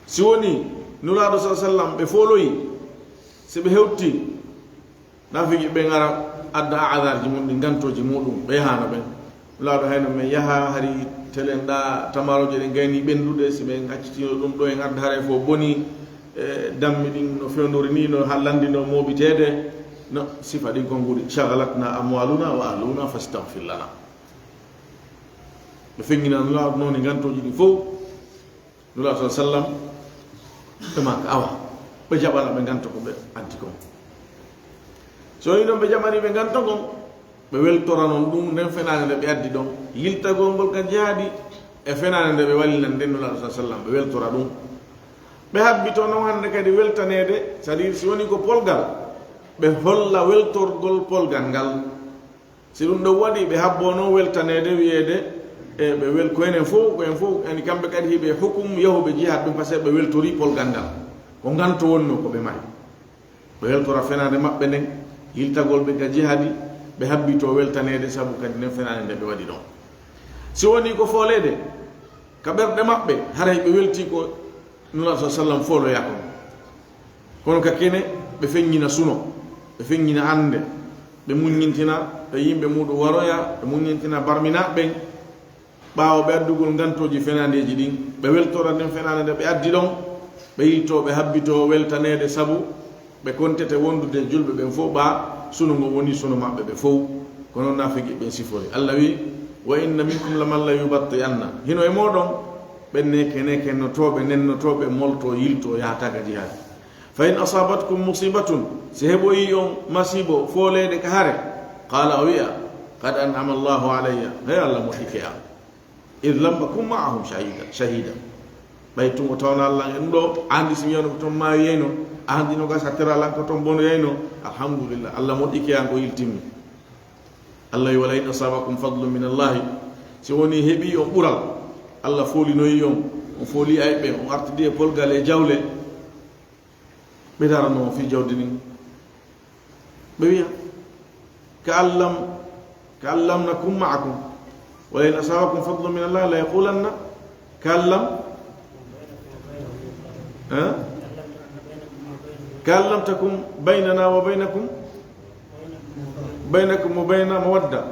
Si woni Nulaaɗo sallallahu alayhi wa sallam ɓe fooloyi, si ɓe hewti, naafiki ɓe ngara adda aazarji mum ɗi, ngantooji muɗum, ɓe yahaano ɓen. Nulaaɗo hayno men yaha, hari telen ɗa, tamarooje ɗen gayni ɓenndude, si ɓe accitino ɗum ɗo en adda haray fof boni, e dammi ɗin no fewndori ni, no ha lanndino mooɓiteede, no sifa ɗin konguɗi, "Shagalatna amwaluna wa ahluna fastaghfir lana." Ɓe feññina Nulaaɗo noon e ngantooji ɗi fof. Nulaaɗo sallallahu alayhi wa sallam, ɓe maaka, awa, ɓe jaɓana ɓe nganta ko ɓe addi kon. So woni noon ɓe jaɓani ɓe nganta kon, ɓe weltora noon ɗum nden fenaande nde ɓe addi ɗon, yiltagol ngol ka jihaadi e fenaande nde ɓe wallinan nden Nulaaɗo sallallahu alayhi wa sallam, ɓe weltora ɗum. Ɓe habbito noon hannde kadi weltaneede, c'est-à-dire si woni ko polgal, ɓe holla weltorgol polgal ngal. Si ɗum ɗon waɗi, ɓe habboo noon weltaneede, wiyeede, e ɓe wel-, ko enen fof, ko en fof, yani kamɓe kadi hiɓe hukum yahuɓe jihaad ɓen, parce que ɓe weltorii polgal ngal. Ko nganto wonnoo ko ɓe mari. Ɓe weltora fenaande maɓɓe nden, yiltagol ɓe ka jihaadi, ɓe habbitoo weltaneede sabu kadi nden fenaande nde ɓe waɗi ɗon. Si wonii ko fooleede ka ɓerɗe maɓɓe, haray ɓe weltii ko Nulaaɗo sallallahu alayhi wa sallam fooloyaa kon. Kono ka kene, ɓe feññina suno, ɓe feññina annde, ɓe muññintina, ɓe yimɓe muɗum waroya, ɓe muññintina barminaaɓe ɓen. Ɓaawo ɓe addugol ngantooji fenaandeeji ɗin, ɓe weltora nden fenaande nde ɓe addi ɗon, ɓe yiltoo, ɓe habbitoo weltaneede sabu ɓe kontete wondude e julɓe ɓen fof, ɓa suno ngon woni suno maɓɓe ɓe fof. Ko noon naafiqi ɓen sifori. Allah wi, "Wa inna minkum laman la yubatti'anna." Hino e mooɗon, ɓen neke neke notooɓe, nennotooɓe, moltoo, yiltoo, yahata ka jihaad. "Fa in asabatkum musibatun," si heɓoyi on masiibo, fooleede ka hare, qala, o wi'a, "Qad an'ama Allahu alayya," hey, Allah moƴƴike am. "Id lam akun ma'ahum shahida, shahida." Ɓay tun o tawna Allah en ɗo, andi si mi wiyano ko ton maayiyayno, andi no gasa tera lan ko ton bonoyayno, alhamdulillah, Allah moƴƴike am ko yiltimmi. Allah wi, "Wala in asabakum fadlun min Allahi," si woni heɓi on ɓural, Allah foolinoyi on, on fooli ay ɓe, on artidi e polgal e jawle, ɓe darano on fii jawdi ndin. Ɓe wiya, "Ka allam, ka allam nakum ma'akum. Wala in asabakum fadlun min Allah la yaqulanna, ka allam, eh? Ka allam takum baynana wa baynakum, baynakum wa bayna mawadda."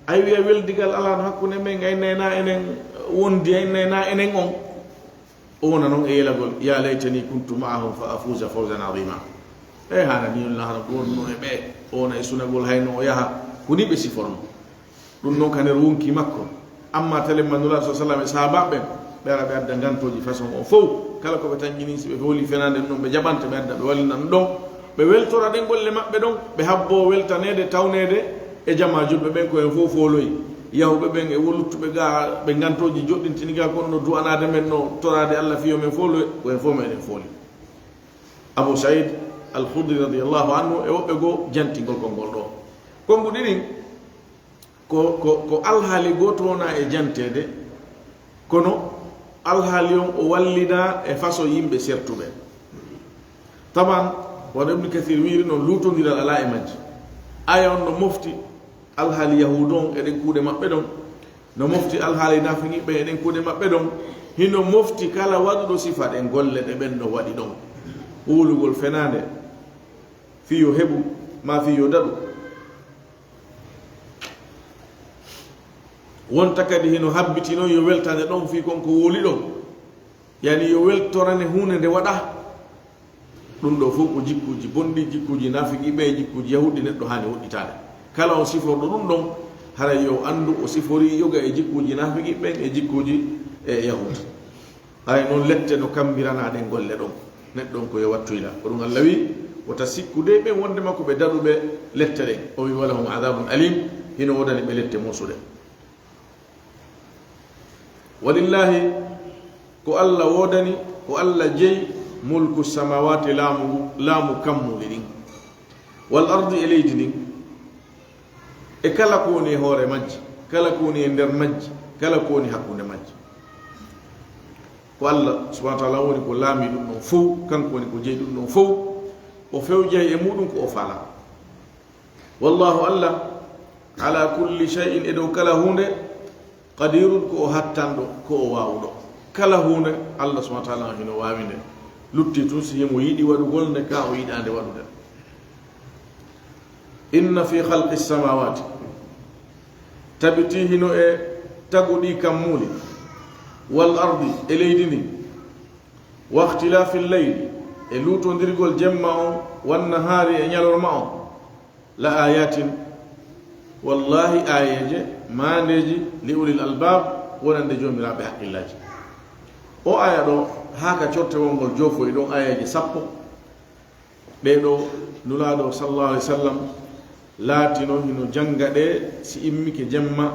Ay wiya weldigal alano hakkunde men, ay nena enen wondi, ay nena enen on. O wona noon e yelagol, "Ya laytani kuntu ma'ahum fa afuza fawzan azima." E hana ni on lahara ɗum wonno e ɓe, o wona e sunagol hayno o yaha, ko ni ɓe siforno. Ɗum noon ka nder wonki makko. Amma telen ma Nulaaɗo sallallahu alayhi wa sallam e sahaabaaɓe ɓen, ɓe ara ɓe adda ngantooji façon o fow. Kala ko ɓe tanƴini, si ɓe fooli fenaande ɗum ɗon, ɓe jaɓante, ɓe adda, ɓe wallinan ɗum ɗon. Ɓe weltora ɗen golle maɓɓe ɗon, ɓe habbo weltaneede, tawneede e jamaa julɓe ɓen, ko en fow fooloyi. Yahuɓe ɓen e wo luttuɓe ga, ɓe ngantooji joɗɗintini ga, kono no du'anaade men, no toraade Allah fii yo men fooloye, ko en fow meɗen fooli. Abu Saïd Al-Khudri radiyallahu anhu e woɓɓe goo janti ngol konngol ɗo. Konnguɗi ɗin ko, ko, ko alhaali gooto wona e janteede, kono alhaali on o wallida e façon yimɓe sertuɓe. Taban, Kono Ibnu Kathir wiiri noon, luutondiral alaa e majji. Aya on no mofti alhaali Yahuudu on e ɗen kuuɗe maɓɓe ɗon, no mofti alhaali naafiqiiɓe e ɗen kuuɗe maɓɓe ɗon, hino mofti kala waɗuɗo sifa ɗen golle ɗe ɓen ɗon waɗi ɗon. Huulugol fenaande, fii yo heɓu, maa fii yo daɗu. Wonta kadi hino habbiti non yo weltane ɗon fii kon ko wuli ɗon. Yani yo weltorane huunde nde waɗa. Ɗum ɗoo fof ko jikkuuji bonɗi, jikkuuji naafiqiiɓe e jikkuuji Yahuudi neɗɗo haani woɗɗitaade. Kala on siforɗo ɗum ɗon, haray yo anndu o siforii yoga e jikkuuji naafiqiiɓe ɓen e jikkuuji e Yahuudi. Haray noon lette no kammbirana ɗen golle ɗon. Neɗɗo on ko yo wattoyla. Ko ɗum Allah wi'i, wota sikku dey ɓen wonndema ko ɓe daɗuɓe lette ɗen. O wi'i, "Walahum adabun alim", hino woodani ɓe lette muusuɗe. Walillahi, ko Allah woodani, ko Allah jeyi, mulku samawati, laamu, laamu kammuuli ɗin, wal ardi, e leydi ndin, e kala ko woni e hoore majji, kala ko woni e nder majji, kala ko woni hakkunde majji. Ko Allah subhanahu wa taala woni ko laami ɗum ɗon fow, kanko woni ko jeyi ɗum ɗon fow, o fewjay e muɗum ko o faala. Wallahu, Allah, ala kulli shay'in, e dow kala huunde, qadirun, ko o hattanɗo, ko o waawuɗo. Kala huunde, Allah subhanahu wa taala hino waawi nde. Lutti tun si himo yiɗi waɗugol nde, ka o yiɗaa nde waɗude. Inna fi khalqi samawati, tabiti hino e taguɗi kammuuli, wal ardi, e leydi ndin, wa ikhtilafi llayli, e luutondirgol jemma on, wan nahaari, e ñalorma on, la ayatin, wallahi aayeeje, maandeeji, li ulil albab, wonande joomiraaɓe haqqillaaji. O aya ɗo, haa ka cortewol ngol joofoyi ɗon aayeeje sappo. Ɗee ɗoo, Nulaaɗo sallallahu alaihi wasallam laatino hino jannga ɗe si immike jemma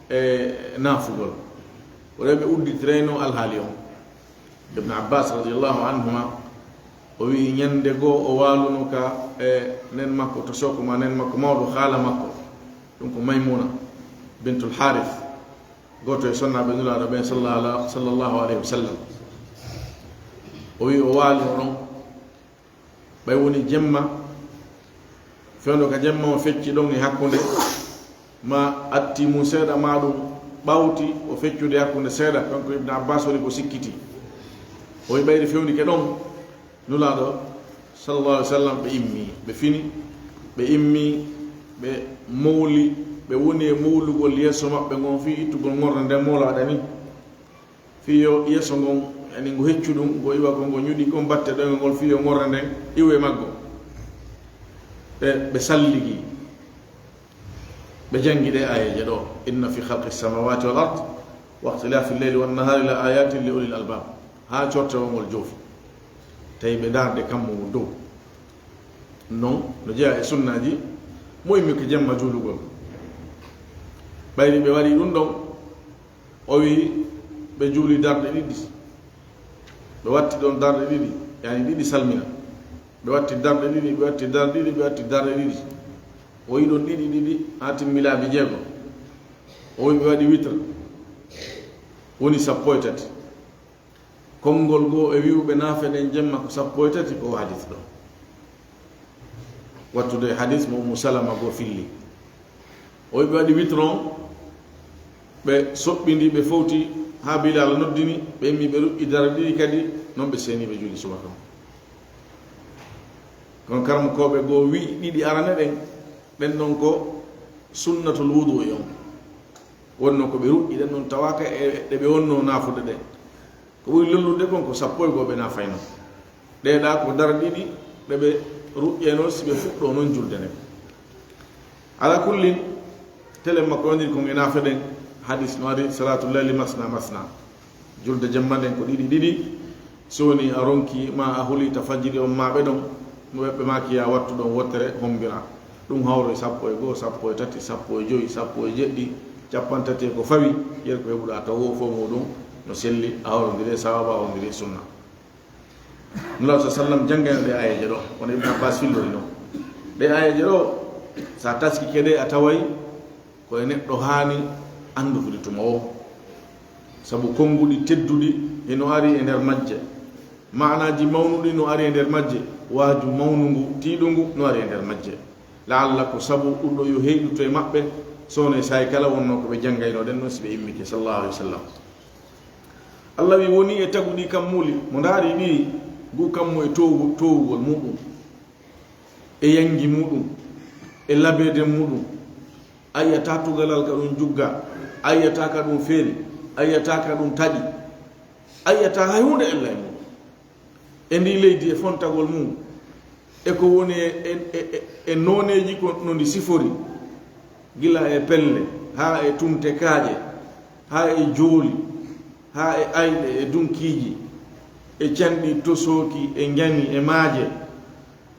e naafugol. Ko ɗe ɓe udditirayno alhaali on. Ibn Abbas radiyallahu anhuma, o wi'i, ñande goo o waaluno ka e nen makko to soko ma nen makko mawɗo, haala makko, ɗum ko Maymuna bintul Harith, gooto e sonnaaɓe Nulaaɗo ɓen sallallahu, sallallahu alayhi wa sallam. O wi'i o waalino ɗon, ɓay woni jemma, fewndo ka jemma o fecci ɗon e hakkunde, ma atti mum seeɗa, ma ɗum ɓawti o feccude hakkunde seeɗa. Kanko Ibn Abbas woni ko sikkiti. O wi'i ɓayri fewndike ɗon, Nulaaɗo sallallahu alaihi wasallam, ɓe immi, ɓe fini, ɓe immi, ɓe mowli, ɓe woni e mowlugol yeeso maɓɓe ngon fii ittugol ŋorre nden mowlaaɗe ni. Fii yo yeeso ngon, yani, ngo heccu ɗum, ngo iwa ko ngo ñuɗi kon batte ɗoyngol ngol, fii yo ŋorre nden iwe maggo. E ɓe salligi, ɓe jangi ɗe aayeeje ɗo, "Inna fi khalqi samawati wal ard wa ikhtilafi llayli wan nahari la ayatin li ulil albab." Haa cortewol ngol joofi. Tawi ɓe ndaarde kammu ngun dow. Non no jeyaa e sunnaaji, mo immi ko jemma juulugol. Ɓayri ɓe waɗi ɗum ɗon, o wi'i ɓe juuli darɗe ɗiɗi. Ɓe watti ɗon darɗe ɗiɗi, yani ɗiɗi salmina. Ɓe watti darɗe ɗiɗi, ɓe watti darɗe ɗiɗi, ɓe watti darɗe ɗiɗi. O wi'i ɗon ɗiɗi, ɗiɗi, haa timmi laabi jeego. O wi'i ɓe waɗi witre, woni sappo e tati. Konngol goo e wi'uɓe naafe ɗen jemma ko sappo e tati, ko o hadis ɗo. Wattude e hadis mo Ummu Salama goo filli. O wi'i ɓe waɗi witron, ɓe soɓɓindi, ɓe fowti haa Bilaala noddini, ɓe immi ɓe ruƴƴi dara ɗiɗi kadi, non ɓe seeni ɓe juuli subaka on. Kono karamokooɓe goo wi'i ɗiɗi arane ɗen, ɗen ɗon ko sunnatul wudu'i on. Wonno ko ɓe ruƴƴi ɗen ɗon tawaaka e ɗe ɓe wonno naafude ɗen. Ko ɓuri lollude kon ko sappo e goo ɓe naafayno. Ɗee ɗaa ko dara ɗiɗi ɗe ɓe ruƴƴayno si ɓe fuɗɗoo non julde nden. Ala kullin, telen makko woniri kon e naafe ɗen, hadis no ari, "Salatu layli masna masna." Julde jemma nden ko ɗiɗi ɗiɗi. Si woni a ronki ma a huli ta fajiri on ma ɓe ɗon, no ɓe maaki ya wattu ɗon wottere hombira. Ɗum hawro e sappo e goo, sappo e tati, sappo e joyi, sappo e jeɗɗi, cappanɗe tati e ko fawi, yer ko heɓuɗa taw o fof muɗum no selli, a hawrondiri e sawaba, a hawrondiri e sunna. Nulaaɗo sa sallam janngayno ɗe aayeeje ɗo, kono Ibn Abbas fillori noon. Ɗe aayeeje ɗo, sa taskike ɗe a taway ko e neɗɗo haani anndude tuma o. Sabu konnguɗi tedduɗi hino ari e nder majje. Maanaaji mawnuɗi no ari e nder majje, waaju mawnungu, tiiɗungu no ari e nder majje. Laalla ko sabu ɗum ɗo yo heyɗuto e maɓɓe, soono e saa'i kala wonnoo ko ɓe janngayno ɗen non si ɓe immike, sallallahu alaihi wasallam. Allah wi woni e taguɗi kammuuli, mo ndaari ɗi, ngu kammu e toowu-, toowugol muɗum, e yangi muɗum, e labede muɗum. A yi'ataa tugalal ka ɗum jugga, a yi'ataa ka ɗum feeri, a yi'ataa ka ɗum taƴi, a yi'ataa hay huunde ella e muɗum. E ndi leydi e fontagol mum, e ko woni e, e, e, e, e nooneeji ko no ndi sifori, gila e pelle, haa e tumte kaaƴe, haa e jooli, haa e ayɗe e dunkiiji, e canɗi tosooki e njani e maaje,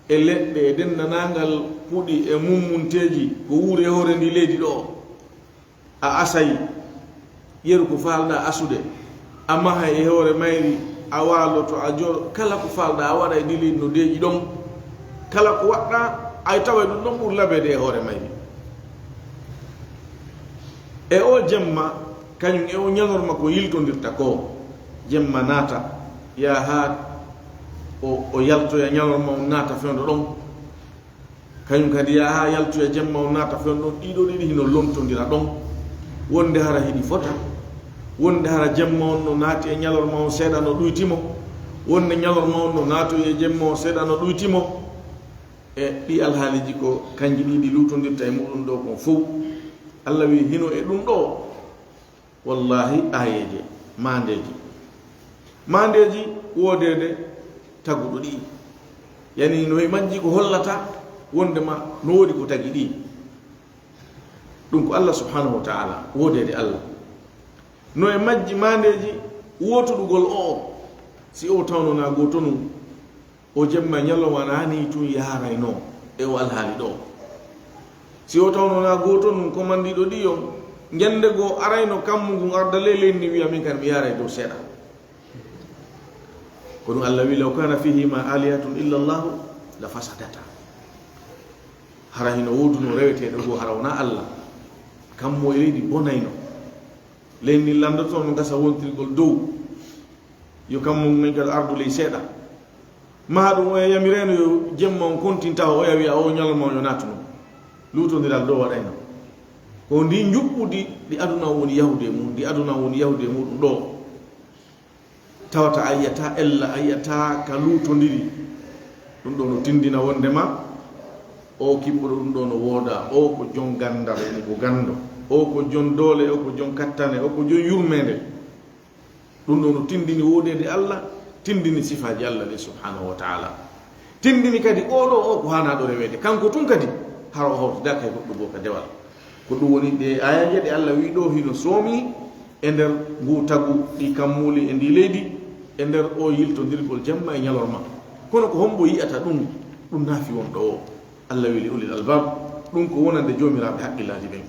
e leɗɗe e denndaangal puɗi e mummunteeji ko wuuri e hoore ndi leydi ɗo. A asay, yeru ko faalɗaa asude, a mahay e hoore mayri, a waaloto, a jooɗo, kala ko faalɗaa a waɗa e ndi leydi no deeƴi ɗon. Kala ko waɗɗaa, ay taway ɗum ɗon ɓuri labeede e hoore mayri. E o jemma, kañum e o ñalorma ko yiltondirta ko, jemma naata, yaha haa o, o yaltoya, ñalorma on naata fewndo ɗon. Kañum kadi yaha haa yaltoya, jemma on naata fewndo ɗon, ɗiɗo ɗiɗi hino lontondira ɗon. Wonde hara hiɗi fota, wonde hara jemma on no naati e ñalorma on seeɗa no ɗuyti mo, wonde ñalorma on no naatoyi e jemma on seeɗa no ɗuyti mo. E ɗi alhaaliiji ko kanji ɗiɗi luutondirta e muɗum ɗo kon fow. Allah wi hino e ɗum ɗo, wallahi, aayeeje, maandeeji. Maandeeji woodeede taguɗo ɗi. Yani no e majji ko hollata wondema no woodi ko tagi ɗi. Ɗum ko Allah subhanahu wa ta'ala, woodeede Allah. No e majji maandeeji wootuɗugol o, si o tawno na gooto nun, o jemma ñalawma na ni tun yaaraynoo e o alhaali ɗo. Si o tawno na gooto nun, komandiiɗo ɗi on, ñande goo arayno kammu ngun arda ley leydi wi'a min kan mi yaaray dow seeɗa. Ko ɗum Allah wi, "Law kana fihima alihatun illa Allahu la fasadata." Hara hino wooduno reweteeɗo goo hara wona Allah, kammu e leydi bonayno. Leydi ndin landoto no gasa wontirgol dow. Yo kammu ngun kadi ardu ley seeɗa. Maha ɗum o yamirayno yo jemma on kontinta o, o yawi a o ñalawma on yo naatuno. Luutondiral ɗo waɗayno. Ko ndi njuɓɓudi ndi aduna on woni yahude e mum, ndi aduna on woni yahude e muɗum ɗo. Tawata a yi'ata ella, a yi'ata ka luutondiri. Ɗum ɗo no tindina wondema o kiɓɓuɗo ɗum ɗo no wooda, o ko jon gandal, woni ko gando, o ko jon doole, o ko jon kattane, o ko jon yurmeende. Ɗum ɗo no tindini woodeede Allah, tindini sifaaji Allah ɗin subhanahu wa ta'ala. Tindini kadi oɗo o ko haanaaɗo reweede. Kanko tun kadi hara o hawtidaaka e goɗɗo goo ka dewal. Ko ɗum woni ɗe aayeeje ɗe Allah wi ɗo hino soomi e nder ngu tagu ɗi kammuuli e ndi leydi, e nder o yiltondirgol jemma e ñalorma. Kono ko hombo yi'ata ɗum, ɗum naafi wonɗo o? Allah wi li ulil albab, ɗum ko wonande joomiraaɓe haqqillaaji ɓen.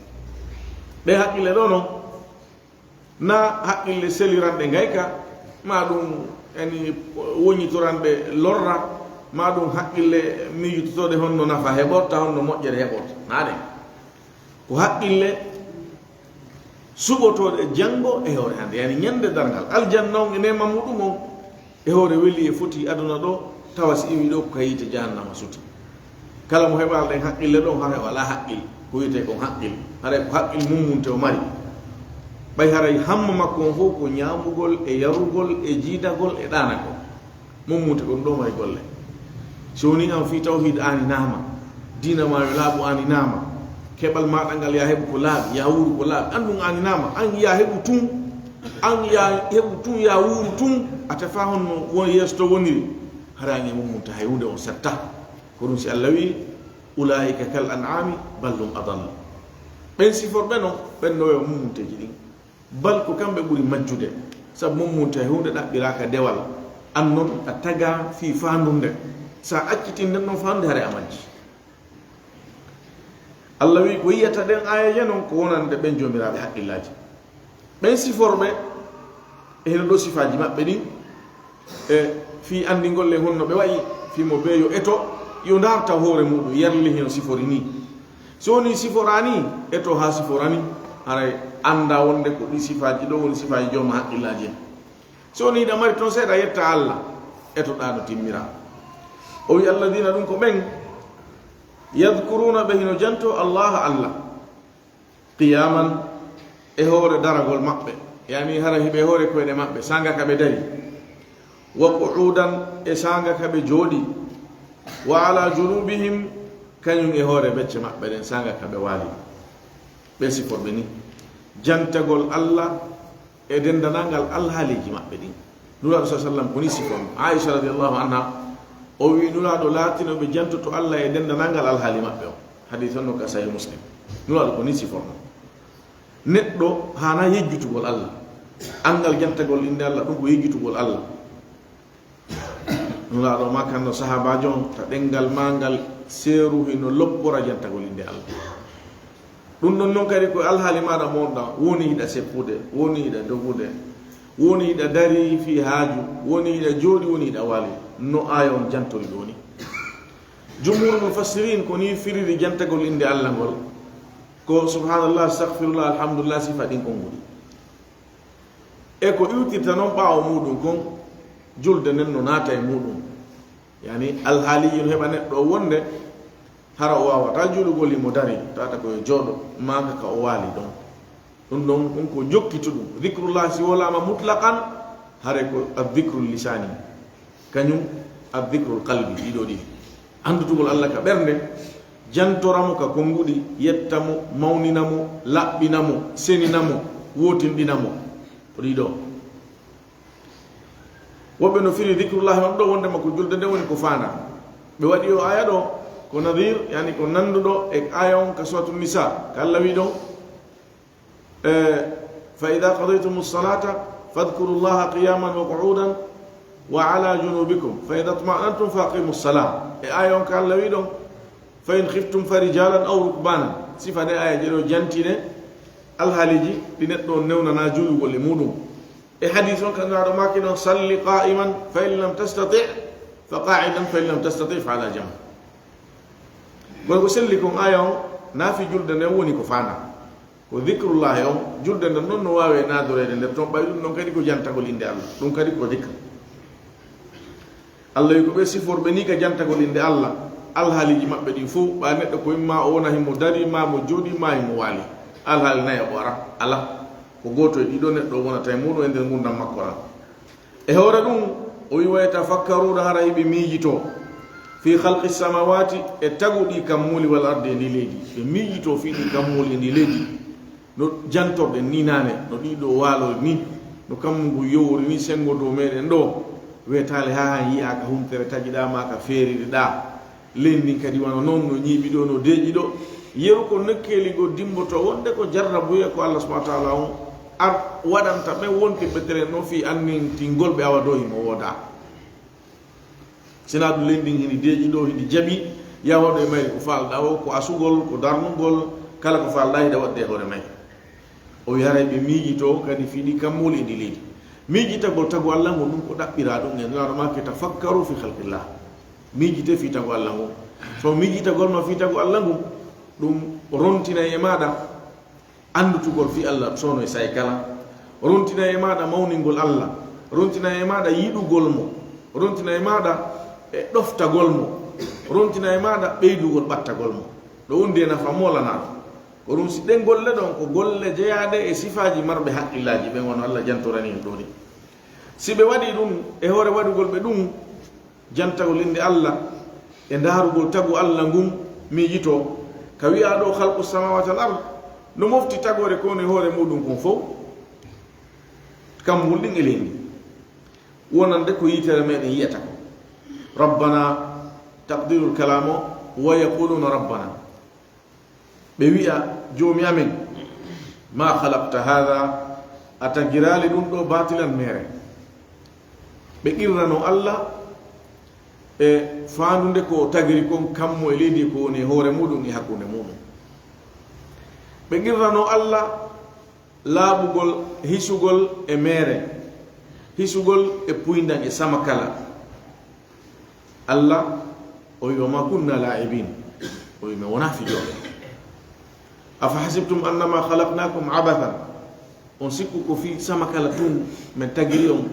Ɗe haqqille ɗo non, na haqqille seliranɗe ngayka, ma ɗum eni woñitoranɗe lorra, ma ɗum haqqille miijototooɗe honno nafa heɓorta, honno moƴƴere heɓorta. Na ɗen. Ko haqqille suɓotooɗe janngo e hoore hannde, yani ñande darngal. Aljanna on e neema muɗum on, e hoore weli e foti aduna ɗo, tawa si iwi ɗo ko ka yiite jahannama suti. Kala mo heɓaali ɗen haqqille ɗon, haray o alaa haqqil, ko wiyetee kon haqqil. Haray ko haqqil mummunte o mari. Ɓay haray hamma makko on fof ko ñaamugol e yarugol e jiidagol e ɗaanagol. Mummunte kon ɗo mari golle. Si woni an fii tawhiid aaninaama, diina maa yo laaɓu aaninaama, keɓal maaɗa ngal yaa heɓu ko laaɓi, yaa wuuru ko laaɓi, an ɗum aaninaama, an yaa heɓu tun, an yaa heɓu tun, yaa wuuru tun, a tefaa honno won yeeso to woniri, hara an e mummunte hay huunde on setta. Ko ɗum si Allah wi, "Ulaa'ika kal an'aami bal hum adall." Ɓen siforɓe non, ɓen no wewa mummunteeji ɗin. Bal ko kamɓe ɓuri majjude, sabu mummunte hay huunde ɗaɓɓiraaka dewal. An non a tagaa fii faandunde. Sa accitii nden non faandude, haray a majji. Allah wi ko yi'ata ɗen aayeeje non ko wonande ɓen joomiraaɓe haqqillaaji. Ɓen siforɓe e hino ɗo sifaaji maɓɓe ɗin, e fii anndingol en honno ɓe wa'i, fii mo bee yo eto, yo ndaar taw hoore muɗum, yerli hino sifori ni. Si woni siforaani, eto haa siforani, haray annda wonde ko ɗi sifaaji ɗo woni sifaaji jooma haqqillaaji en. Si woni hiɗa mari ton seeɗa, yetta Allah. etoɗaa no timmiraa. O wi, "Alladina, ɗum ko ɓen, yadkuruna, ɓe hino janto Allaha Allah, qiyaman, e hoore daragol maɓɓe, yani hara hiɓe e hoore koyɗe maɓɓe, sanga ka ɓe dari, wa qu'udan, e sanga ka ɓe jooɗi, wa ala junubihim, kañum e hoore becce maɓɓe ɗen, sanga ka ɓe waali." Ɓe siforɓe ni jantagol Allah e denndanangal alhaaliiji maɓɓe ɗin. Nulaaɗo sa sallam ko ni siforno. Aisha radiyallahu anha, o wi Nulaaɗo laatino ɓe jantoto Allah e denndanangal alhaali maɓɓe o. Hadith on no ka Sahih Muslim. Nulaaɗo ko ni siforno. Neɗɗo haana yejjutugol Allah. Anngal jantagol innde Allah, ɗum ko yejjutugol Allah. Nulaaɗo ma kan no sahaabaajo on, ta ɗenngal maa ngal seeru hino loppora jantagol innde Allah. Ɗum ɗon non kadi ko alhaali maaɗa mo wonɗa, woni hiɗa seppude, woni hiɗa dogude, woni hiɗa dari fii haaju, woni hiɗa jooɗi, woni hiɗa waali, no aaya on jantori ɗoo ni. Jumhurul mufassirin ko ni firiri jantagol innde Allah ngol, ko subhanallah, astaghfirullah, alhamdulillah, sifa ɗin konguɗi. E ko iwtirta non ɓaawo muɗum kon, julde nden no naata e muɗum. Yani, alhaaliiji no heɓa neɗɗo o wonde hara o waawata juulugol, himo dari, tawata ko yo jooɗo, maa ka o waali ɗon. Ɗum ɗon, ɗum ko jokkituɗum. Zikrullah, si wolaama mutlaqan, hare ko adh-dhikrul lisani. Kañum adh-dhikrul qalbi, ɗiɗo ɗi. Anndutugol Allah ka ɓernde, jantora mo ka konnguɗi, yetta mo, mawnina mo, laɓɓina mo, senina mo, wootinɗina mo. Ko ɗiɗo. Woɓɓe no firi dhikrullahi on ɗo wondema ko julde nde woni ko faanda. Ɓe waɗi o aya ɗo ko nadir, yani ko nanduɗo e aya on ka Suratul Nisa, ka Allah wi ɗon, eh, "Fa idha qadaytumus salata fadhkurullaha qiyaman wa qu'udan wa ala junubikum fa idha tma'nantum fa aqimus salah." E aya on ka Allah wi ɗon, "Fa in khiftum fa rijalan aw rukbanan." Sifa ɗe aya je ɗo jantine alhaaliji ɗi neɗɗo on newnana juulugol e muɗum. E hadis on ka Nulaaɗo maaki ɗon, "Salli qa'iman, fa in lam tastati', fa qa'idan, fa in lam tastati', fa ala janb." Kono ko selli kon aya on, naafi julde nden woni ko faanda. Ko dhikrullahi on, julde nden non no waawe naadoreede nder ton, ɓay ɗum non kadi ko jantagol innde Allah. Ɗum kadi ko dhikr. Allah wi ko ɓe siforɓe ni ka jantagol innde Allah, alhaaliji maɓɓe ɗin fof, ɓa neɗɗo ko imma o wona himo dari, ma mo jooɗi, ma himo waali. Alhaali nayo o ara, ala. Ko gooto e ɗiɗo neɗɗo wonata e muɗum e nder ngurndan makko ran. E hoore ɗum, o wi, "Wa yatafakkaruna", hara hiɓe miijito, "fi khalqi samawati", e taguɗi kammuuli, "wal ardi", e ndi leydi. Ɓe miijito fii ɗi kammuuli e ndi leydi. No jantorɗen ni naane, no ɗiɗo waalori ni, no kammu ngu yowori ni, senngo dow meɗen ɗo, weetaali haa han yi'aa ka huntere taƴiɗaa maa ka feeriɗaa. Leydi ndin kadi wano non, no ñiiɓi ɗo, no deeƴi ɗo. Yeru ko nokkeeli goo dimboto wonde ko jarrabuye ko Allah subhanahu wa ta'ala on ar waɗanta ɓen wontirɓe tere no fii annintingol ɓe awa dow himo woodaa. Sinaa ɗum leydi ndin hini deeƴi ɗo, hini jaɓi, yaa waɗu e mayri ko faalɗaa o, ko asugol, ko darnugol, kala ko faalɗaa hiɗa waɗde e hoore mayri. O wi haray ɓe miijito kadi fii ɗi kammuuli e ndi leydi. Miijitagol tagu Allah ngun ɗum ko ɗaɓɓiraa ɗum e Nulaaɗo maaki, "Tafakkaru fi khalqillah." Miijite fii tagu Allah ngun. So miijitagol ma fii tagu Allah ngun, ɗum rontinay e maaɗa anndutugol fii Allah soono e saa'i kala. Rontinay e maaɗa mawningol Allah. Rontinay e maaɗa yiɗugol mo. Rontinay e maaɗa e ɗoftagol mo. Rontinay e maaɗa ɓeydugol ɓattagol mo. Ɗo wondi e nafa moolanaaɗo. Ko ɗum si ɗen golle ɗon ko golle jeyaaɗe e sifaaji marɓe haqqillaaji ɓen, wano Allah jantorani en ɗoo ni. Si ɓe waɗii ɗum e hoore waɗugol ɓe ɗum, jantagol innde Allah e ndaarugol tagu Allah ngun miijitoo, ka wi'aa ɗoo khalqu samawati wal ard, no mofti tagoore ko woni e hoore muɗum kon fow, kammuuli ɗin e leydi, wonande ko yitere meɗen yi'ata ko. Rabbana, taqdirul kalamu, wa yaquluna rabbana. Ɓe wi'a, "Joomi amen, ma khalaqta hadha, a tagiraali ɗum ɗoo baatilan meere." Ɓe qirrano Allah e faandude ko o tagiri kon kammu e leydi, ko woni e hoore muɗum e hakkunde muɗum. Ɓe qirrano Allah laaɓugol, hisugol e meere, hisugol e puyndan e sama kala. Allah, o wi, "Wa ma kunna la'ibin." O wi, "Mi wonaa fijooɓe." "Afa hasibtum annama khalaqnakum abathan." On sikku ko fii sama kala tun men tagiri on?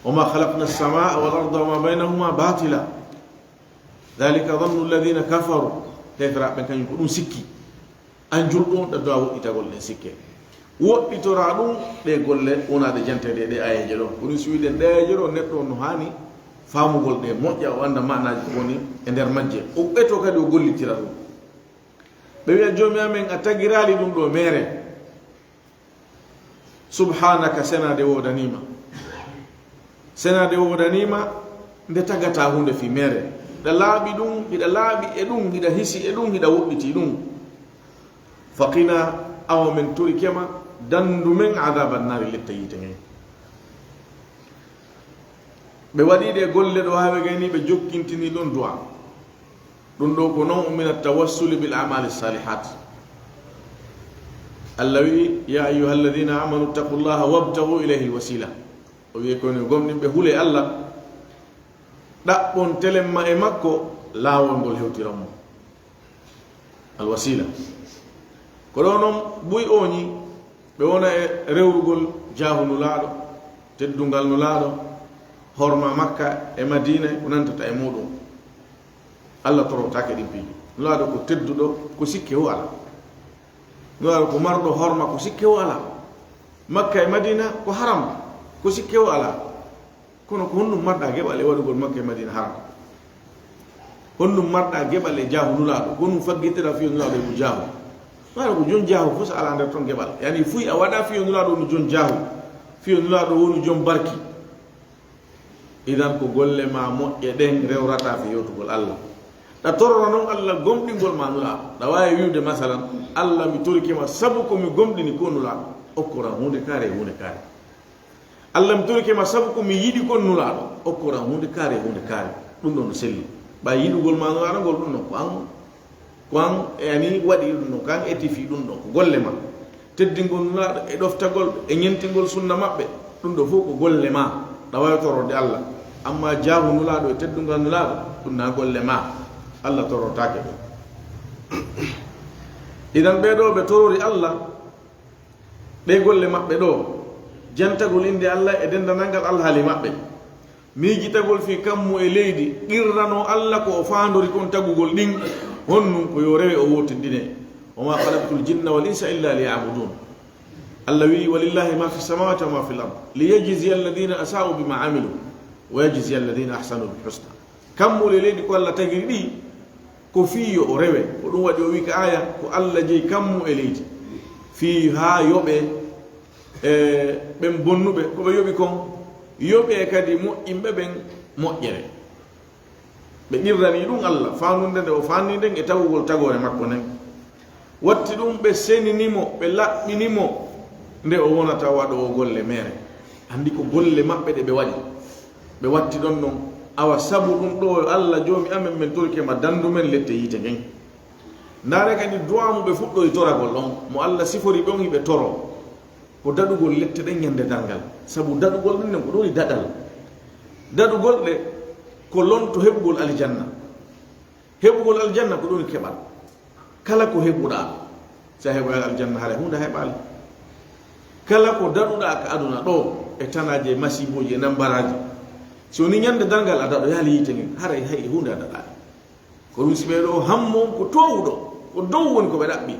وما خلقنا السماء والأرض وما بينهما باطلا ذلك ظن الذين كفروا. Heferaaɓe ɓen kañum ko ɗum sikki. An julɗo on ɗaɗɗo a woɗɗitagol ɗen sikke. Woɗɗitoraa ɗum ɗe golle wonaaɗe janteeɗe e ɗe aayeeje ɗo. Ko ɗum si wiɗen ɗe aayeeje ɗo neɗɗo on no haani faamugol ɗe moƴƴa o annda maanaaji ko woni e nder majje. O ɓeto kadi o gollitira ɗum. Ɓe wi'a joomi amen a tagiraali ɗum ɗo meere. Subhanaka, senaade woodaniima. Senaade woodaniima nde tagataa huunde fii meere. Hiɗa laaɓi ɗum, hiɗa laaɓi e ɗum, hiɗa hisi e ɗum, hiɗa woɗɗitii ɗum. Faqina, awa men torike ma, dandu men adaba nnaari lette yiite ngen. Ɓe waɗi ɗe golle ɗo haa ɓe gayni ɓe jokkintini ɗon du'a. Ɗum ɗo ko naw'un min at-tawassuli bil a'mali salihat. Allah wi'i, ya ayyuha alladhina amanu ittaqullaha wabtaghu ilayhi al-wasila. O wi'i ko no gomɗinɓe hule Allah, ɗaɓɓon telemma e makko laawol ngol hewtiran mo. Al-wasila. Ko ɗo non buy ooñi ɓe wona e rewrugol jaahu Nulaaɗo, teddungal Nulaaɗo, horma Makka e Madiina, ko nantata e muuɗum. Allah torotaake ɗin piiji. Nulaaɗo ko tedduɗo, ko sikke wo alaa. Nulaaɗo ko marɗo horma, ko sikke wo alaa. Makka e Madiina ko haram, ko sikke wo alaa. Kono ko honɗum marɗaa geɓal e waɗugol Makka e Madiina haram? Honɗum marɗaa geɓal e jaahu Nulaaɗo? Ko honɗum faggitira fiyo Nulaaɗo e jaahu? Nulaaɗo ko jon jaahu fof, so alaa nder ton geɓal. Yani fuy a waɗa fiyo Nulaaɗo woni jon jaahu, fiyo Nulaaɗo woni jon barki. Idan ko golle ma moƴƴe ɗen rewrata fi yewtugol Allah. Ɗa torora non Allah gomɗingol ma Nulaaɗo. Ɗa waawi wi'ude masalan, Allah mi torike ma sabu ko mi gomɗini ko Nulaaɗo. Okkoran huunde kaare e huunde kaare. Allah mi torike ma sabu ko mi yiɗi kon Nulaaɗo. Okkoran huunde kaare e huunde kaare. Ɗum ɗon no selli. Ɓay yiɗugol ma Nulaaɗo ngol ɗum ɗon ko an, ko an yani waɗi ɗum ɗon, ko an etifi ɗum ɗon, ko golle ma. Teddingol Nulaaɗo e ɗoftagol e ñentingol sunna maɓɓe, ɗum ɗo fof ko golle ma, ɗa waawi tororde Allah. Amma jaahu Nulaaɗo e teddungal Nulaaɗo, ɗum na golle ma. Allah torotaake ɗum. Idan ɓee ɗoo ɓe torori Allah, ɗee golle maɓɓe ɗoo, jantagol innde Allah e denndanangal alhaali maɓɓe. Miijitagol fii kammu e leydi, qirranoo Allah ko o faandori kon tagugol ɗin, honɗum ko yo rewe o wootinɗine. وما خلقت الجن والإنس إلا ليعبدون. Allah wi'i, ولله ما في السماوات وما في الأرض ليجزي الذين أساءوا بما عملوا ويجزي الذين أحسنوا بالحسنى. Kammu e leydi ko Allah tagiri ɗi, ko fii yo o rewe. Ko ɗum waɗi o wi'i ka aaya, ko Allah jeyi kammu e leydi. Fii haa yoɓe, e, ɓen bonnuɓe, ko ɓe yoɓi kon, yoɓe kadi moƴƴinɓe ɓen moƴƴere. Ɓe qirrani ɗum Allah, faandunde nde o faandi nden e tagugol tagoore makko nden. Watti ɗum ɓe senini mo, ɓe laɓɓini mo, nde o wonata waɗoowo golle meere. Anndi ko golle maɓɓe ɗe ɓe waɗi. Ɓe watti ɗon non, awa sabu ɗum ɗo yo Allah joomi amen, men torike ma dandu men lette yiite ngen. Ndaare kadi du'a mo ɓe fuɗɗoyi toragol on, mo Allah sifori ɗon hiɓe toro. Ko daɗugol lette ɗen ñande darngal. Sabu daɗugol ɗum ɗon ko ɗum woni daɗal. Daɗugol ɗe ko lonto heɓugol aljanna. Heɓugol aljanna ko ɗum woni keɓal. Kala ko heɓuɗaa, si a heɓoyaali aljanna, haray huunde a heɓaali. Kala ko daɗuɗaa ka aduna ɗo, e tanaaji, e masiibooji, e nambaraaji, si woni ñande darngal a daɗoyaali yiite ngen, haray hay e huunde a daɗaali. Ko ɗum si ɓee ɗoo hammu on ko toowuɗo, ko dow woni ko ɓe ɗaɓɓi.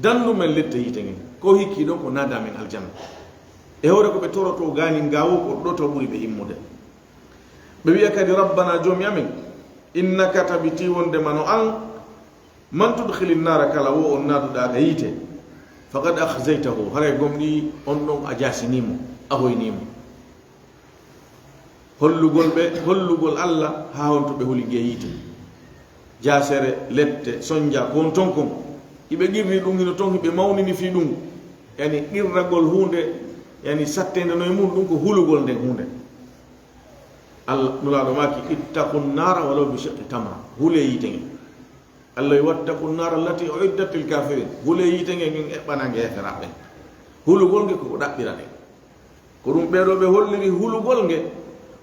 Dandu men lette yiite ngen, ko hikki ɗon ko naada men aljanna. E hoore ko ɓe torotoo gaanin gaawo, ko ɗo taw ɓuri ɓe immude. Ɓe wi'a kadi, Rabbana, Joomi amen, innaka, tabitii wonde mano an, man tudkhili nnaara, kala wo on naaduɗaa ka yiite, faqad akhzaytahu, haray gomɗii on ɗon a jaasinii mo, a hoynii mo. Hollugol ɓe, hollugol Allah haa honto ɓe huli ngee yiite. Jaasere, lette, sonja, ko won ton kon. Hiɓe qirri ɗum, hino ton hiɓe mawnini fii ɗum. Yani qirragol huunde, yani satteende no e mun, ɗum ko hulugol nden huunde. Allah, Nulaaɗo maaki, ittaqu nnaara walaw bi shiqqi tamra. Hulee yiite ngen. Allah wi, wattaqu nnaara allati uiddat lil kafirin. Hulee yiite ngen, ngen eɓɓanaa nge heeferaaɓe. Hulugol nge ko ko ɗaɓɓira nde. Ko ɗum ɓee ɗoo ɓe holliri hulugol nge,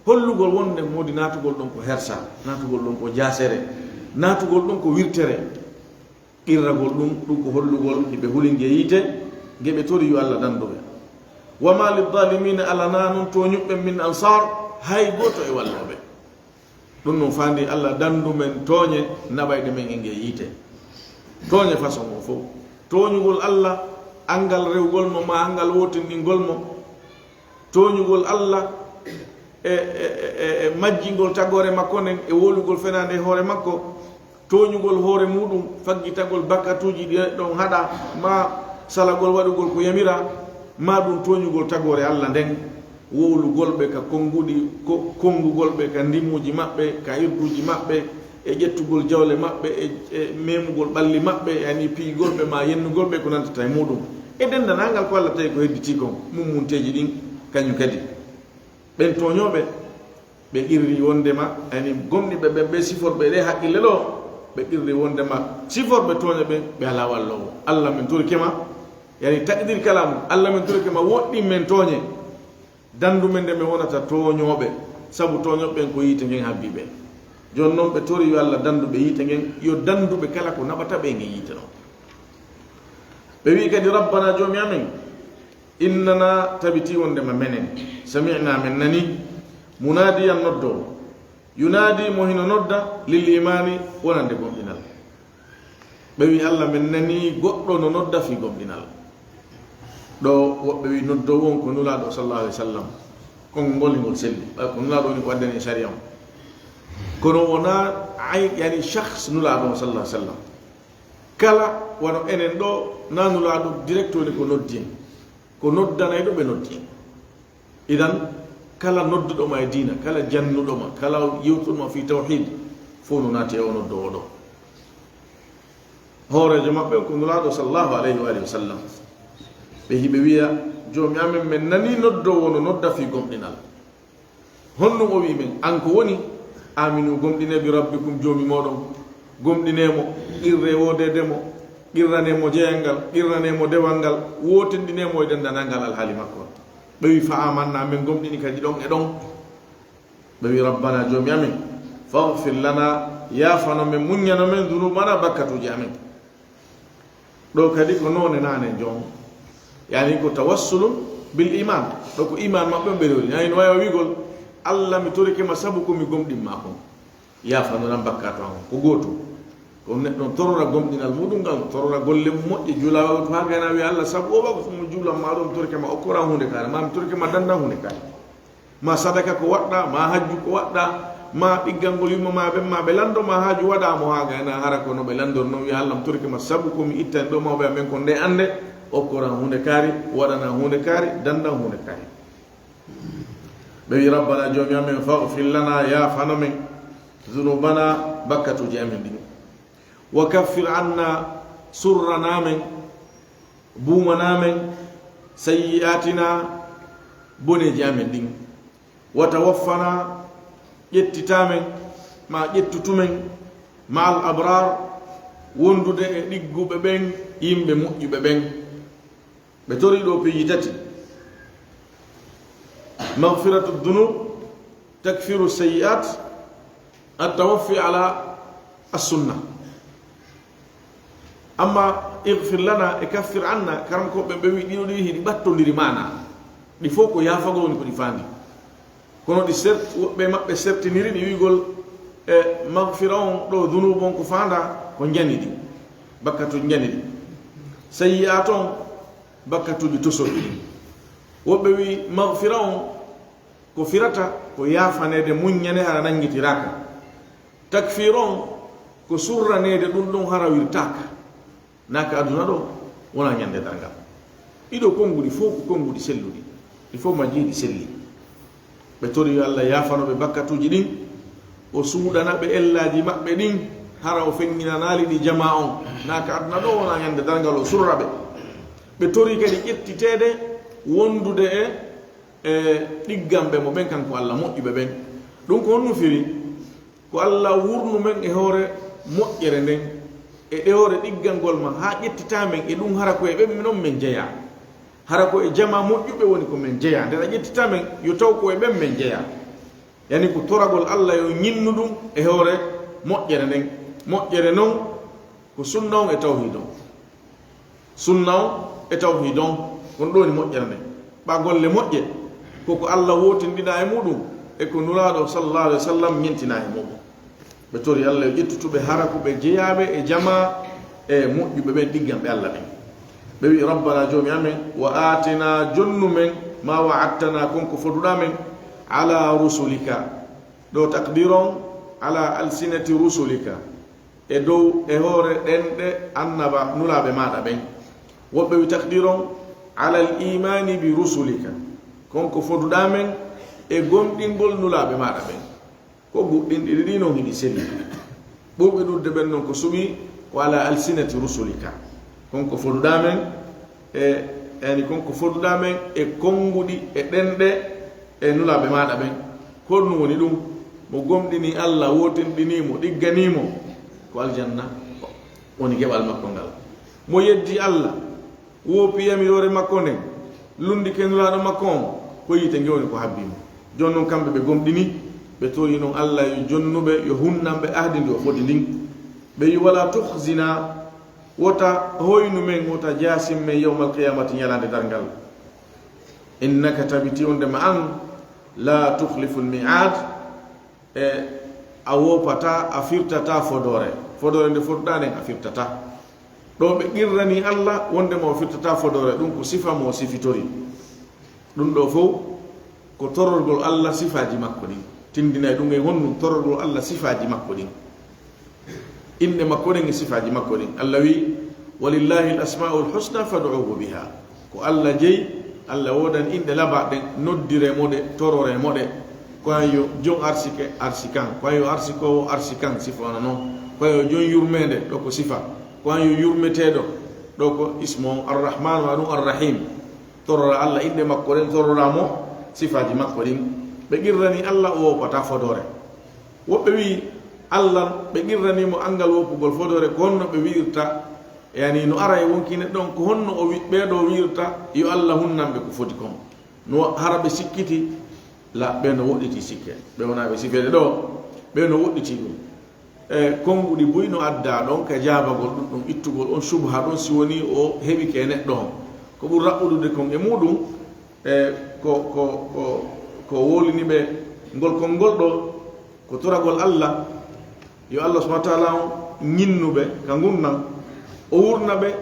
hollugol wonde moodi naatugol ɗon ko hersa, naatugol ɗon ko jaasere, naatugol ɗon ko wirtere. Qirragol ɗum, ɗum ko hollugol hiɓe huli nge yiite, nge ɓe tori yo Allah dandu ɓe. Wa ma lizzaalimiina, alanaa non tooñuɓɓe, min ansaar, Hay gooto e wallooɓe. Ɗum noon faandi Allah, danndu men tooñe naɓayɗe men e ngee yiite. Tooñe façon o fof. Tooñugol Allah, anngal rewgol mo, maa anngal wootinɗingol mo. Tooñugol Allah e, e, e, e majjingol tagoore makko nden, e wowlugol fenaande e hoore makko. Tooñugol hoore muuɗum, faggitagol bakkatuuji ɗi ɗon haɗa, maa salagol waɗugol ko yamiraa, maa ɗum tooñugol tagoore Allah nden, wowlugol ɓe ka konnguɗi, ko-, konngugol ɓe ka ndimuuji maɓɓe, ka irduuji maɓɓe, e ƴettugol jawle maɓɓe, e, e memugol ɓalli maɓɓe, yani piyugol ɓe maa yennugol ɓe ko nantata e muuɗum. E denndaangal ko Allah tawi ko hedditii kon, mummunteeji ɗin, kañum kadi. Ɓen tooñooɓe, ɓe qirri wondema, yani gomɗinɓe ɓen, ɓe siforɓe ɗe haqqille ɗo, ɓe qirri wondema siforɓe tooñe ɓen, ɓe alaa walloowo. Allah, min torike ma, yani taqdir kalamu, Allah, min torike ma, woɗɗin men tooñe. Danndu men nde men wonata tooñooɓe, sabu tooñooɓe ɓen ko yiite ngen habbii ɓe. Jooni non ɓe tori yo Allah danndu ɓe yiite ngen, yo danndu ɓe kala ko naɓata ɓe e ngen yiite non. Ɓe wi'i kadi, Rabbana, Joomi amen, innana, tabitii wondema menen, sami'na, men nanii, munaadiyan, noddoowo, yunaadi, mo hino nodda, lil iimaani, wonande gomɗinal. Ɓe wi'i, Allah, men nanii goɗɗo no nodda fii gomɗinal. Ɗo woɓɓe wi'i noddoowo on ko Nulaaɗo sallallahu alaihi wasallam. Konngol ngol selli. Ɓay ko Nulaaɗo woni ko addani en sariya on. Kono wonaa ay, yani shakhs Nulaaɗo on sallallahu alaihi wasallam. Kala wano enen ɗo, naa Nulaaɗo direct woni ko noddi en. Ko noddanayɗo ɓe noddi en. Idan, kala nodduɗo ma e diina, kala jannuɗo ma, kala yewtuɗo ma fii tawhiid, fow no naati e o noddoowo ɗo. Hooreejo maɓɓe on ko Nulaaɗo sallallahu alayhi wa alihi wa sallam. Ɓe hiɓe wi'a, Joomi amen, men nanii noddoowo no nodda fii gomɗinal. Honɗum o wi'i men? An ko woni, "Aaminu, gomɗinee, bi rabbikum, Joomi mooɗon. Gomɗinee mo, qirree woodeede mo, qirranee mo jeyal ngal, qirranee mo dewal ngal, wootinɗinee mo e denndaangal alhaali makko." Ɓe wi'i, "Fa aamannaa, men gomɗini kadi ɗon e ɗon." Ɓe wi'i, "Rabbana, Joomi amen, faghfir lana, yaafano men, muññano men, dhunubana, bakkatuuji amen." Ɗo kadi ko noone naane jon. Yani ko tawassulun bil iman. Ɗo ko iman maɓɓe on ɓe rewri. Yani no wawi wi'gol, "Allah, mi torike ma sabu ko mi gomɗin ma kon. Yaafanoran bakkatu an on." Ko gootum. Ko neɗɗo on torora gomɗinal muɗum ngal, torora golle mum moƴƴe, juula wawtu haa gayna wi'a, "Allah, sabu o waɗi ko mo juulan ma ɗo, mi torike ma okkoran huunde kaari, ma mi torike ma dandan huunde kaari." Ma sadaka ko waɗɗa, ma hajju ko waɗɗa, ma ɗiggangol yumma ma ɓen ma ɓe lanndo ma haaju waɗa mo haa gayna hara ko no ɓe lanndor non wi'a, "Allah, mi torike ma sabu ko mi ittani ɗo mawɓe amen kon nde annde, okkoran huunde kaari, waɗana huunde kaari, dandan huunde kaari." Ɓe wi'i, "Rabbana, Joomi amen, faghfir lana, yaafano men, dhunubana, bakkatuuji amen ɗin. Wa kaffir anna, surrana men, buumana men, sayyi'atina, boneeji amen ɗin. Wa tawaffana, ƴettita men, ma ƴettutu men, ma'al abrar, wondude e ɗigguɓe ɓen, yimɓe moƴƴuɓe ɓen." Ɓe torii ɗo piiji tati. Maghfiratu dhunub, takfiru sayyi'at, at-tawaffi ala as-sunna. Amma ighfir lana e kaffir anna, karam ko ɓe, ɓe wi'i ɗiɗo ɗi hiɗi ɓattondiri maana. Ɗi fow ko yaafagol woni ko ɗi faandi. Kono ɗi sert-, woɓɓe maɓɓe sertiniri ɗi wi'gol e maghfira on ɗo, dhunub on ko faanda ko njani ɗi, bakkatuuji njani ɗi. Sayyi'at on, bakkatuuji tosoɗi ɗi. Woɓɓe wi'i maghfira on ko firata ko yaafaneede, muññane hara nanngitiraaka. Takfir on ko surraneede ɗum ɗon hara wirtaaka. Naa ka aduna ɗo, wonaa ñande darngal. Ɗiɗo konnguɗi fow ko konnguɗi selluɗi. Ɗi fow majjii ɗi selli. Ɓe tori yo Allah yaafano ɓe bakkatuuji ɗin, o suuɗana ɓe ellaaji maɓɓe ɗin, hara o feŋŋinanaali ɗi jamaa on. Naa ka aduna ɗo, wonaa ñande darngal o surra ɓe. Ɓe tori kadi ƴettiteede wondude e, e ɗigganɓe mo ɓen, kanko Allah, moƴƴuɓe ɓen. Ɗum ko honɗum firi? Ko Allah wurnu men e hoore moƴƴere nden, e ɗe hoore ɗiggangol ma, haa ƴettitaa men e ɗum, hara ko e ɓen non men jeyaa. Hara ko e jamaa moƴƴuɓe woni ko men jeyaa. Nden a ƴettitaa men, yo taw ko e ɓen men jeyaa. Yani ko toragol Allah yo ñinnu ɗum e hoore moƴƴere nden. Moƴƴere non ko sunna on e tawhiid on. Sunna on e tawhiid on, kon ɗo woni moƴƴere nden. Ɓa golle moƴƴe, ko ko Allah wootinɗina e muɗum, E ko Nulaaɗo sallallahu alayhi wa sallam ñentinaa e muɓɓum. Ɓe tori Allah yo ƴettutuɓe harakuɓe jeyaaɓe e jamaa e moƴƴuɓe ɓen ɗigganɓe Allah ɓen. Ɓe wi'i, "Rabbana, Joomi amen, wa aatina, jonnu men, ma wa'adtana, kon ko foduɗaa men, ala rusulika." Ɗo takdir on, ala alsinati rusulika. E dow, e hoore ɗenɗe annaba, nulaaɓe maaɗa ɓen. Woɓɓe wi takdir on, alal imaani bi rusulika. Kon ko foduɗaa men e gomɗingol nulaaɓe maaɗa ɓen. Ko goɗɗin ɗiɗi ɗi non hiɗi selli. Ɓurɓe ɗuuɗude ɓen non ko suɓi ko ala alsinati rusulika. Kon ko foduɗaa men e, yani kon ko foduɗaa men e konnguɗi e ɗenɗe e nulaaɓe maaɗa ɓen. Ko honɗum woni ɗum? Mo gomɗinii Allah, wootinɗinii mo, ɗigginii mo, ko aljanna woni geɓal makko ngal. Mo yeddii Allah, woopi yamiroore makko nden, lunndike Nulaaɗo makko on, ko yiite nge woni ko habbii mo. Jooni non kamɓe ɓe gomɗini, ɓe tori non Allah yo jonnu ɓe, yo hunnan ɓe ahdi ndi o fodi ndin. Ɓe wi, "Wala tuhzina, wota hoynu men, wota jaasin men yawmal qiyamati, ñalaande darngal. Innaka, tabiti wonndema an, la tukhliful mi'ad." E a woopataa, a firtataa fodoore. Fodoore nde foduɗaa nden a firtataa. Ɗo ɓe qirranii Allah wonndema o firtataa fodoore, ɗum ko sifa mo o sifitori. Ɗum ɗo fow ko tororgol Allah sifaaji makko ɗin. Tindinay ɗum e honɗum? Tororgol Allah sifaaji makko ɗin. Inɗe makko ɗen e sifaaji makko ɗin. Allah wi, "Walillahi al-asma'ul husna fad'uhu biha." Ko Allah jeyi, Allah woodani inɗe labaaɗe ɗen, noddire mo ɗe, torore mo ɗe. Ko an yo jon arsike, arsikan. Ko an yo arsikoowo, arsikan, sifa wona non. Ko an yo jon yurmeende, ɗo ko sifa. Ko an yo yurmeteeɗo, ɗo ko ismu on, Arrahman, ma ɗum Arrahim. Torora Allah inɗe makko ɗen, torora mo sifaaji makko ɗin. Ɓe qirranii Allah o woopataa fodoore. Woɓɓe wi'i, Allah, ɓe qirranii mo anngal woopugol fodoore, ko honno ɓe wi'irta, yani no ara e wonki neɗɗo on, ko honno o wi-, ɓee ɗoo wi'irta yo Allah hunnan ɓe ko fodi kon? No hara ɓe sikkiti? La, ɓe no woɗɗitii sikke. Ɓe wonaa ɓe sifeede ɗoo, ɓe no woɗɗitii ɗum. E konnguɗi buy no addaa ɗon ka jaabagol ɗum, ɗum ittugol on subha ɗon, si wonii o heɓike e neɗɗo on. Ko ɓuri raɓɓuɗude kon e muɗum, e ko, ko, ko, ko wowlini ɓe ngol konngol ɗoo, ko toragol Allah, yo Allah subhanahu wa taala on ñinnu ɓe ka ngunnan, o wurna ɓe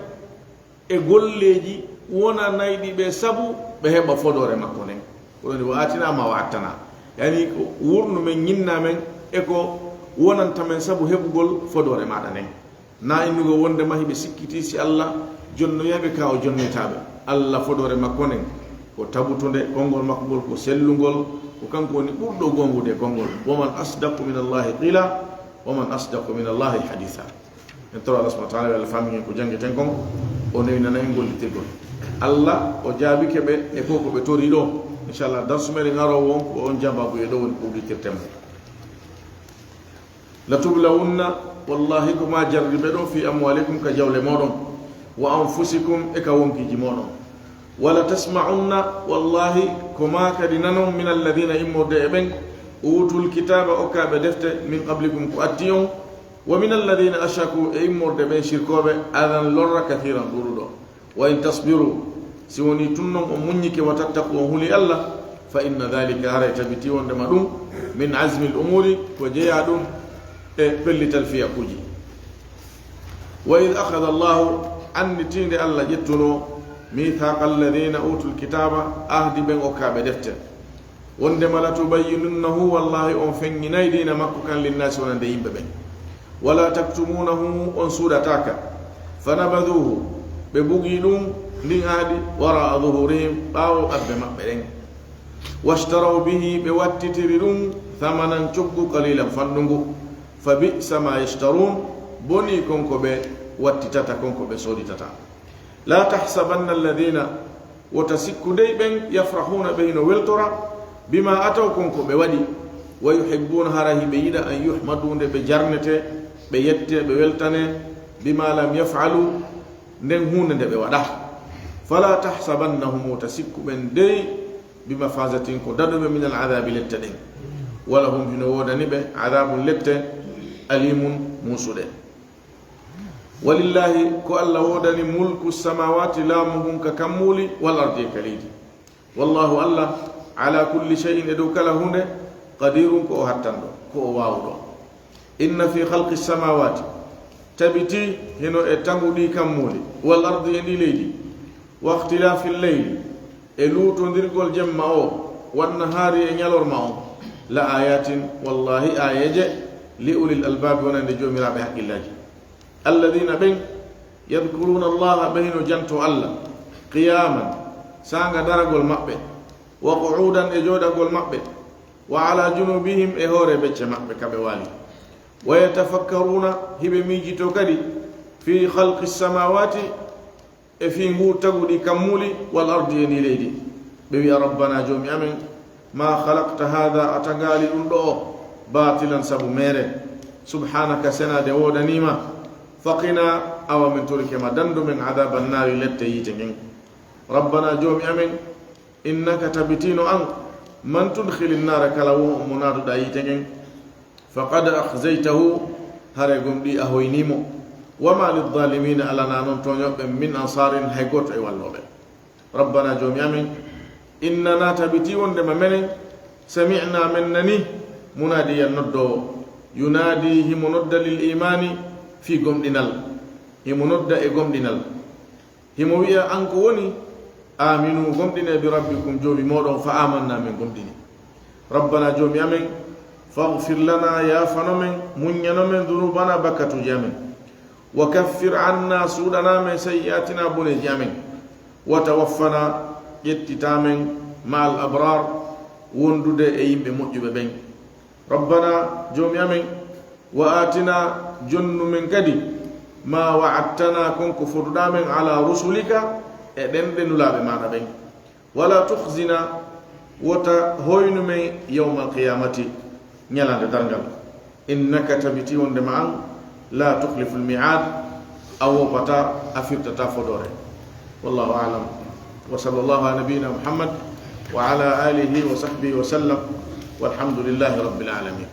e golleeji wonanayɗi ɓe sabu ɓe heɓa fodoore makko nden. Ko woni, "Wa aatina ma wa'adtana." Yani, ko wurnu men, ñinna men e ko wonanta men sabu heɓugol fodoore maaɗa nden. Na innugol wonndema hiɓe sikkiti si Allah jonnoyay ɓe ka o jonnoytaa ɓe. Allah fodoore makko nden ko tabutunde, konngol makko ngol ko sellungol, ko kanko woni ɓurɗo goongude e konngol. "Wa man asdaqu min Allahi qila, wa man asdaqu min Allahi haditha." En toro Allah subhanahu wa taala, yo Allah famin en ko janngeten kon, o newinana en gollitirgol. Allah o jaabike ɓe e ko ko ɓe tori ɗo. Inchallah, darsu meɗen aroowo on, ko on jabaabu e ɗo woni ko udditirten mo. "Latublawunna", wallahi ko ma jarribe ɗo, "fi amwalikum", ka jawle moɗon, "wa anfusikum", e ka wonkiiji moɗon. "Wala tasma'unna", wallahi ko ma kadi nanon, "min alladhina", immorde e ɓen, "utul kitaba", okkaɓe defte, "min qablikum", ko atti on, "wa min alladhina ashraku", e immorde ɓen shirkoɓe, "adhan", lorra, "kathiran", ɗuuɗuɗo. "Wa in tasbiru", si woni tun non on muññike, "wa tattaqu", on huli Allah, "fa inna dhalika", haray tabiti wondema ɗum, "min azmi al-umuri", ko jeyaa ɗum e pellital fiyakuuji. "Wa idh akhadha Allahu", annditiinde Allah ƴettuno, "mithaqa alladhina utul kitaba", ahdi ɓen okkaaɓe defte. Wondema, "latubayyinunnahu", wallahi on feŋŋinay diina makko kan, "linnaasi", wonande yimɓe ɓen. "Wala taktumunahu", on suuɗataaka. "Fanabadhuhu", ɓe bugi ɗum, ndin ahdi, "wara'a dhuhurihim", ɓaawo abbe maɓɓe ɗen. "Washtaraw bihi", ɓe wattitiri ɗum, "thamanan", coggu, "qalilan", fanɗungu. "Fa bi'sa ma yashtarun", boni kon ko ɓe wattitata, kon ko ɓe sooditata. "La tahsabanna alladhina", wota sikku dey ɓen, "yafrahuna", ɓe hino weltora, "bima ataw", kon ko ɓe waɗi, "wa yuhibbuna", hara hiɓe yiɗa, "an yuhmadu", nde ɓe jarnete, ɓe yette, ɓe weltane, "bima lam yaf'alu", nden huunde nde ɓe waɗa. "Fala tahsabannahum", wota sikku ɓen dey, "bimafazatin", ko daɗuɓe, "min al-adhabi", lette ɗen. "Wa lahum", hino woodani ɓe, "adhabun", lette, "alimun", muusuɗe. "Walillahi", ko Allah woodani, "mulku samawati", laamu ngun ka kammuuli, "wal ardi", e ka leydi. "Wallahu", Allah, "ala kulli shay'in", e dow kala huunde, Qadirun, ko o hattanɗo, ko o waawuɗo. Inna fi khalqi samawati, tabiti hino e taguɗi kammuuli, wal ardi, e ndi leydi, wa ikhtilafi leyli, e luutondirgol jemma o, wan nahari, e ñalorma o, la ayatin, wallahi aayeeje, li ulil albabi, wonande joomiraaɓe haqqillaaji. Alladina, ɓen, yadkuruna Allaha, ɓe hino janto Allah, qiyaman, saanga daragol maɓɓe, wa qu'udan, e jooɗagol maɓɓe, wa ala junubihim, e hoore becce maɓɓe ka ɓe waali, wa yatafakkaruna, hiɓe miijito kadi, fi khalqi samawati, e fii ngu taguɗi kammuuli, wal ardi, e ndi leydi. Ɓe wi'a, rabbana, joomi amen, ma khalaqta hadha, a tagaali ɗum ɗo o, batilan, sabu meere. Subhanaka, senaade woodaniima. Faqina, awa min torike ma, dandu men, adhaban naari, lette yiite ngen. Rabbana, joomi amen, innaka, tabitino an, man tudkhilin naara, kala wo mo naaduɗa yiite ngen, faqad akhzaytahu, hare gomɗi a hoynimo. Wa ma lidhalimina, alana non tooñoɓe, min ansarin, hay goto e walloɓe. Rabbana, joomi amen, innana, tabiti wondema menen, sami'na, men nani, munadiyan, noddowo, yunadi, himo nodda, lil imani, fi gomɗinal, himo nodda e gomɗinal. Himo wi'a, an ko woni, aminu, gomɗine, bi rabbikum, joomi moɗon, fa amanna, men gomɗini. Rabbana, joomi amen, faghfir lana, yaafano men, muññano men, dhunubana, bakkatuuji amen. Wa kaffir anna, suuɗana men, sayyi'atina, boneeji amen. Wa tawaffana, ƴettita men, ma'al abrar, wondude e yimɓe moƴƴuɓe ɓen. Rabbana, joomi amen, wa atina, jonnu men kadi, ma wa'adtana, kon ko foduɗa men, ala rusulika, e ɗen ɗe nulaaɓe maɗa ɓen. Wala tukhzina, wota hoynu men, yawmal qiyamati, ñalande darngal. Innaka, tabiti wondema an, la tukhliful mi'ad, a wopata, a firtata fodore. Wallahu a'lam. Wa sallallahu ala nabiyyina Muhammad wa ala alihi wa sahbihi wa sallam. Walhamdulillahi rabbil alamin.